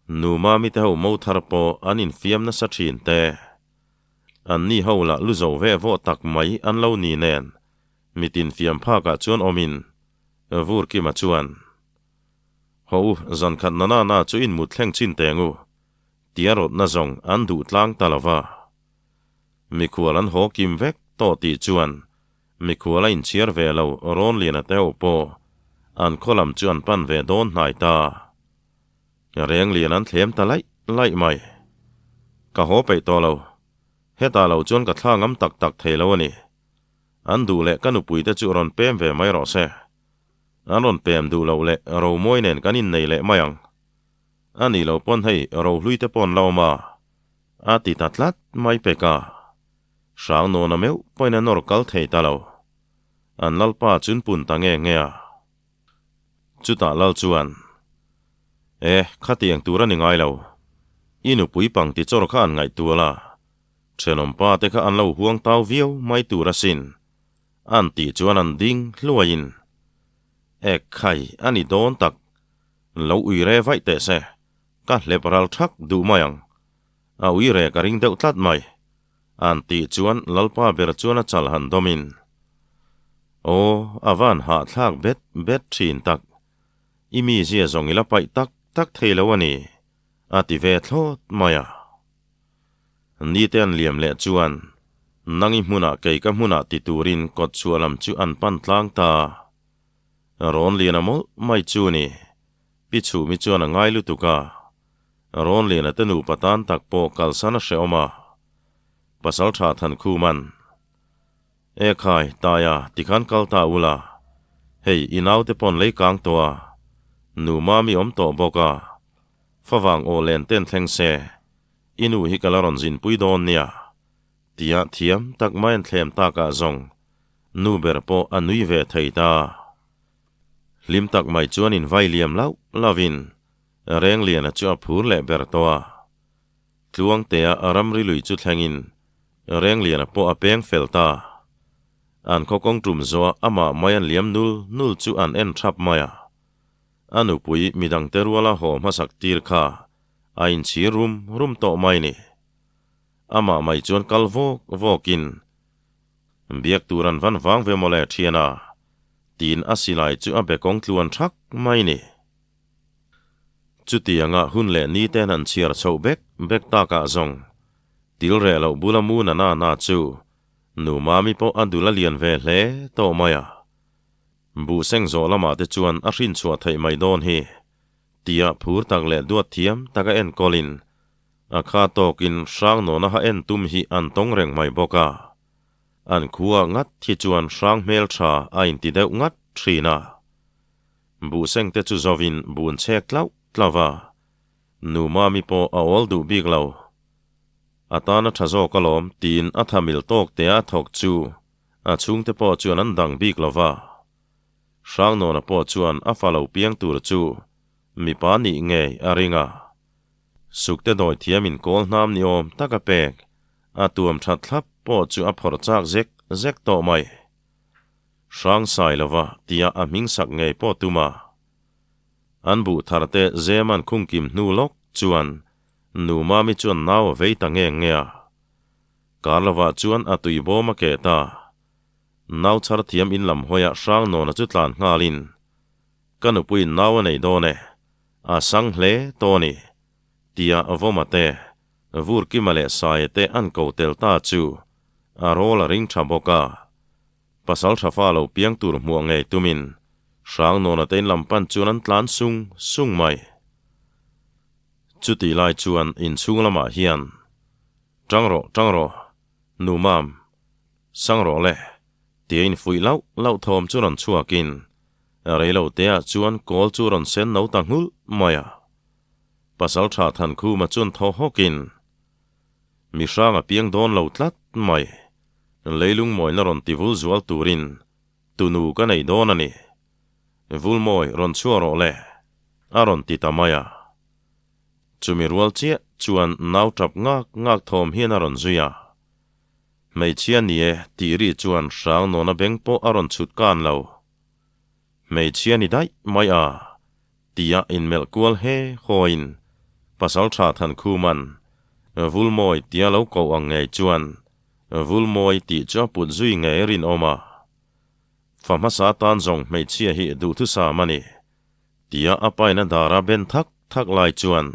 nu mami te ho mo thar pawh an infiam nasa thin te. An ni ho lah lu zo ve vawh tak mai an lo ni nen mitin fiam phakah chuan awmin Vur Kima chuan, Haw u, zan khat na na na chu in mut thleng chin teng u, tia rawtna zawng an duh tlang ta lo va. Mikhual an haw kim vek tawh tih chuan mikhual a inchhiar ve lo Rawnliana te ho pawh an khaw lam chu an pan ve dawn hnai ta. Renglian an thlem ta laih laih mai. Ka haw peih tawh lo. Hetah lo chuan ka thla ngam tak tak thei lo a ni. An duh leh ka nupui te chu rawn pem ve mai rawh se. An rawn pem duh loh leh Romawi nen kan innei leh mai ang. A nih loh pawn hei Rohlui te pawh an la awm a, a ti ta tlat mai pek a. Hrangnawn a meuh pawhin a nawr kal thei ta lo. An lalpa chun pun ta nge nge a. Chutah lal chuan, E, khatiang tur a ni ngai lo. I nupui pang ti chawr kha an ngaihtual a, thenawm pa te kha an lo huang tau viau mai tur asin, an tih chuan an ding hluaiin, E khai, a ni dawn tak. Lo ui re vaih teh se, ka hlep ral thak duh mai ang. A ui re ka ring deuh tlat mai. An tih chuan Lalpa ber chuan a chal han dawmin, Aw, a van hahthlak bet bet thin tak. I mizia zawng i la paih tak tak thei lo a ni, a ti ve thlawt mai a. Nite an liam leh chuan nang i hmunah kei ka hmunah ti turin kawt chhuah lam chu an pan tlang ta. Rawn lian a mawlh mai chu ni. Pi Chhumi chuan a ngai lutuk a. Rawn lian a te nupa tan tak pawh kalsan a hrehawm a. Pasal tha than khum an. E khai, Taia, tikhan kal ta ula. Hei, i naute pawn lei kang tawh a. Nu Mami awm tawh bawk a. Favang aw len ten thleng se. I nu hi ka la rawn zinpui dawn nia. Tia thiam tak mai an thlem takah zawng nu ber pawh a nui ve thei ta. Hlim tak mai chuan in vai liam lauh lauhin Rengliana chu a phur leh ber tawh a. Tluangtea a ramri lui chu thlengin Rengliana pawh a peng fel ta. An khaw kawng tum zawh amah mai an liam nul nul chu an en thap mai a. A nupui midangte ruala haw hmasak tir kha a inchhir rum rum tawh mai ni. Amah mai chuan kal vawk vawkin, Biak tur an van vang ve mawle thian a, tiin a silai chu a be kawng tluan thak mai ni. Chutianga hun leh ni ten an chhiar chhoh bek bek takah zawng, til reh loh bula mu na na na chu nu Mami pawh a dul a lian ve hle tawh mai a. Buh seng zawh lamah te chuan a hrinchhuah theih mai dawn hi. Tia phur tak leh duat thiam taka enkawlin a kha tawkin Hrangnawna ha en tum hi an tawng reng mai bawk a. An khua ngat hi chuan Hrang hmel tha a inti deuh ngat thin a. Buhseng te chu zawin bun chhek tlauh tlauh a. Nu Mami pawh a awl duh bik lo. A tana tha zawk alawm tiin a tha mil tawk te a thawk chu a chhungte pawh chuan an dang bik lo va. Hrangnawna pawh chuan a fa lo piang tur chu mipa nih ngei a ring a. Sukte dawi thiamin kawl hnam ni awm tak a pek, a tuam that thlap pawh chu a phawrh chak zek zek tawh mai. Hrang sai lova tia a hming sak ngei pawh tum a. An buh thar te zem an khung kim hnu lawk chuan nu Mami chuan nau a vei ta nge nge a. Kar lovah chuan a tui bawm a keh ta. Nau chhar thiam in lam hawiah hrang nawna chu tlan nghalin, Ka nupuiin nau a nei dawn e, a sang hle tawh a ni, tia Vawma te, Vurkima leh Saia te an ko tel ta chu a rawl a ring tha bawk a. Pasal tha fa lo piang tur hmuah ngei tumin hrang nawna te in lam pan chuan an tlan sung sung mai. Chutih lai chuan inchhung lamah hian, Tang rawh, tang rawh, nu mam, sang rawh le, tia infuih lauh lauh thawm chu rawn chhuakin reilo teah chuan kawl chu rawn sen no ta nghulh mai a. Pasal tha Thankhuma chuan thaw hawkin, Mi hrang a piang dawn lo tlat mai, leilung mawina rawn ti vul zual turin tunu ka nei dawn a ni. Vulmawi rawn chhuah rawh le, a rawn ti ta mai a. Chumi rual chiah chuan nau tap ngak ngak thawm hian a rawn zui a. Hmeichhia ni e tih ri chuan hrang nawna beng pawh a rawn chhut kan lo. Hmeichhia ni daih mai a tia inmelh kual he hawiin pasal tha Thankhuman Vulmawi tia lo koh ang ngei chuan Vulmawi tih chu a put zui ngei rinawm a. Fa hmasa tan zawng hmeichhia hi duhthusam a ni. Tia a paina dara ben thak thak lai chuan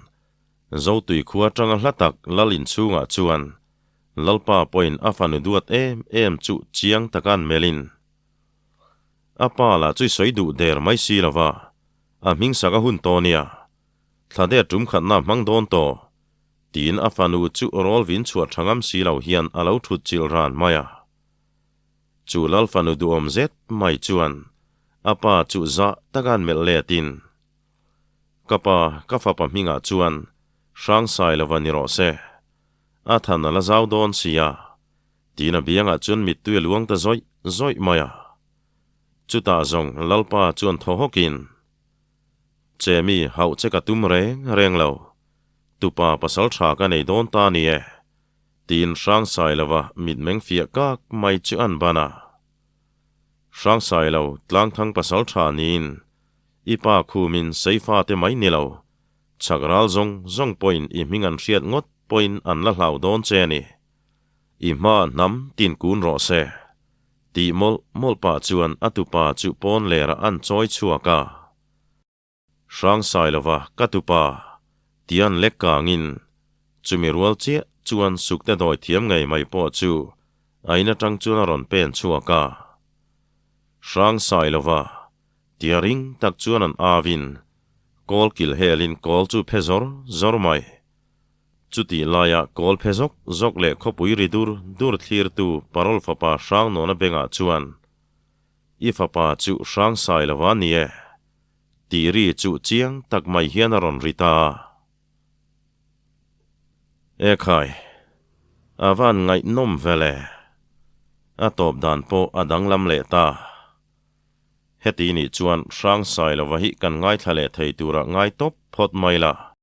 Zotui khua atanga hla tak Lal inchhungah chuan Lalpa pawhin a fanu duat em em chu chiang taka an melhin a pa lah chu i sawi duh der mai si lova a hming sak a hun tawh nia thla der tum khatna hmang dawn tawh tiin a fanu chu rawl vin chhuah tha ngam si lo hian a lo thut chilh ran mai a. Chu Lal fanu duhawm zet mai chuan a pa chu zah taka an melh letin, Ka pa, ka fapa hmingah chuan hrang sai lova ni rawh se. A than a la zau dawn si a, tiin a biangah chuan mittui a luang ta zawih zawih mai a. Chutah zawng Lalpa chuan thaw hawkin, Che mi, hauh che ka tum reng reng lo. Tupa pasal tha ka nei dawn ta ni e. Tiin Hrangsailova mitmeng fiah kak mai chu an ban a. Hrangsailo tlangthang pasal tha niin i pa khumin seifa te mai ni lo, chhak ral zawng zawng pawhin i hming an hriat ngawt pawhin an la hlau dawn che a ni. I hma hnam tin kun rawh se. Tih mawlh mawlh pah chuan a tupa chu pawn lerah an chawi chhuak a. Hrangsailova ka tupa, tian lek kangin, chumi rual chiah chuan sukte dawi thiam ngei mai pawh chu a in atang chuan a rawn pen chhuak a. Hrangsailova, tia ring tak chuan an avin, kawl kil helin kawl chu phe zawr zawr mai. Chutih laia kawl phe zawk zawk leh khawpui ri dur dur thlirtu Parol fapa Hrangnawna bengah chuan, I fapa chu Hrangsailova ni e. Tih ri chu chiang tak mai hian a rawn ri ta a. E khai, a van ngaihnawm vel e. A tawp dan pawh a danglam leh ta. Heti nih chuan Hrangsailova hi kan ngaithla leh thei turah ngai tawp phawt mai la.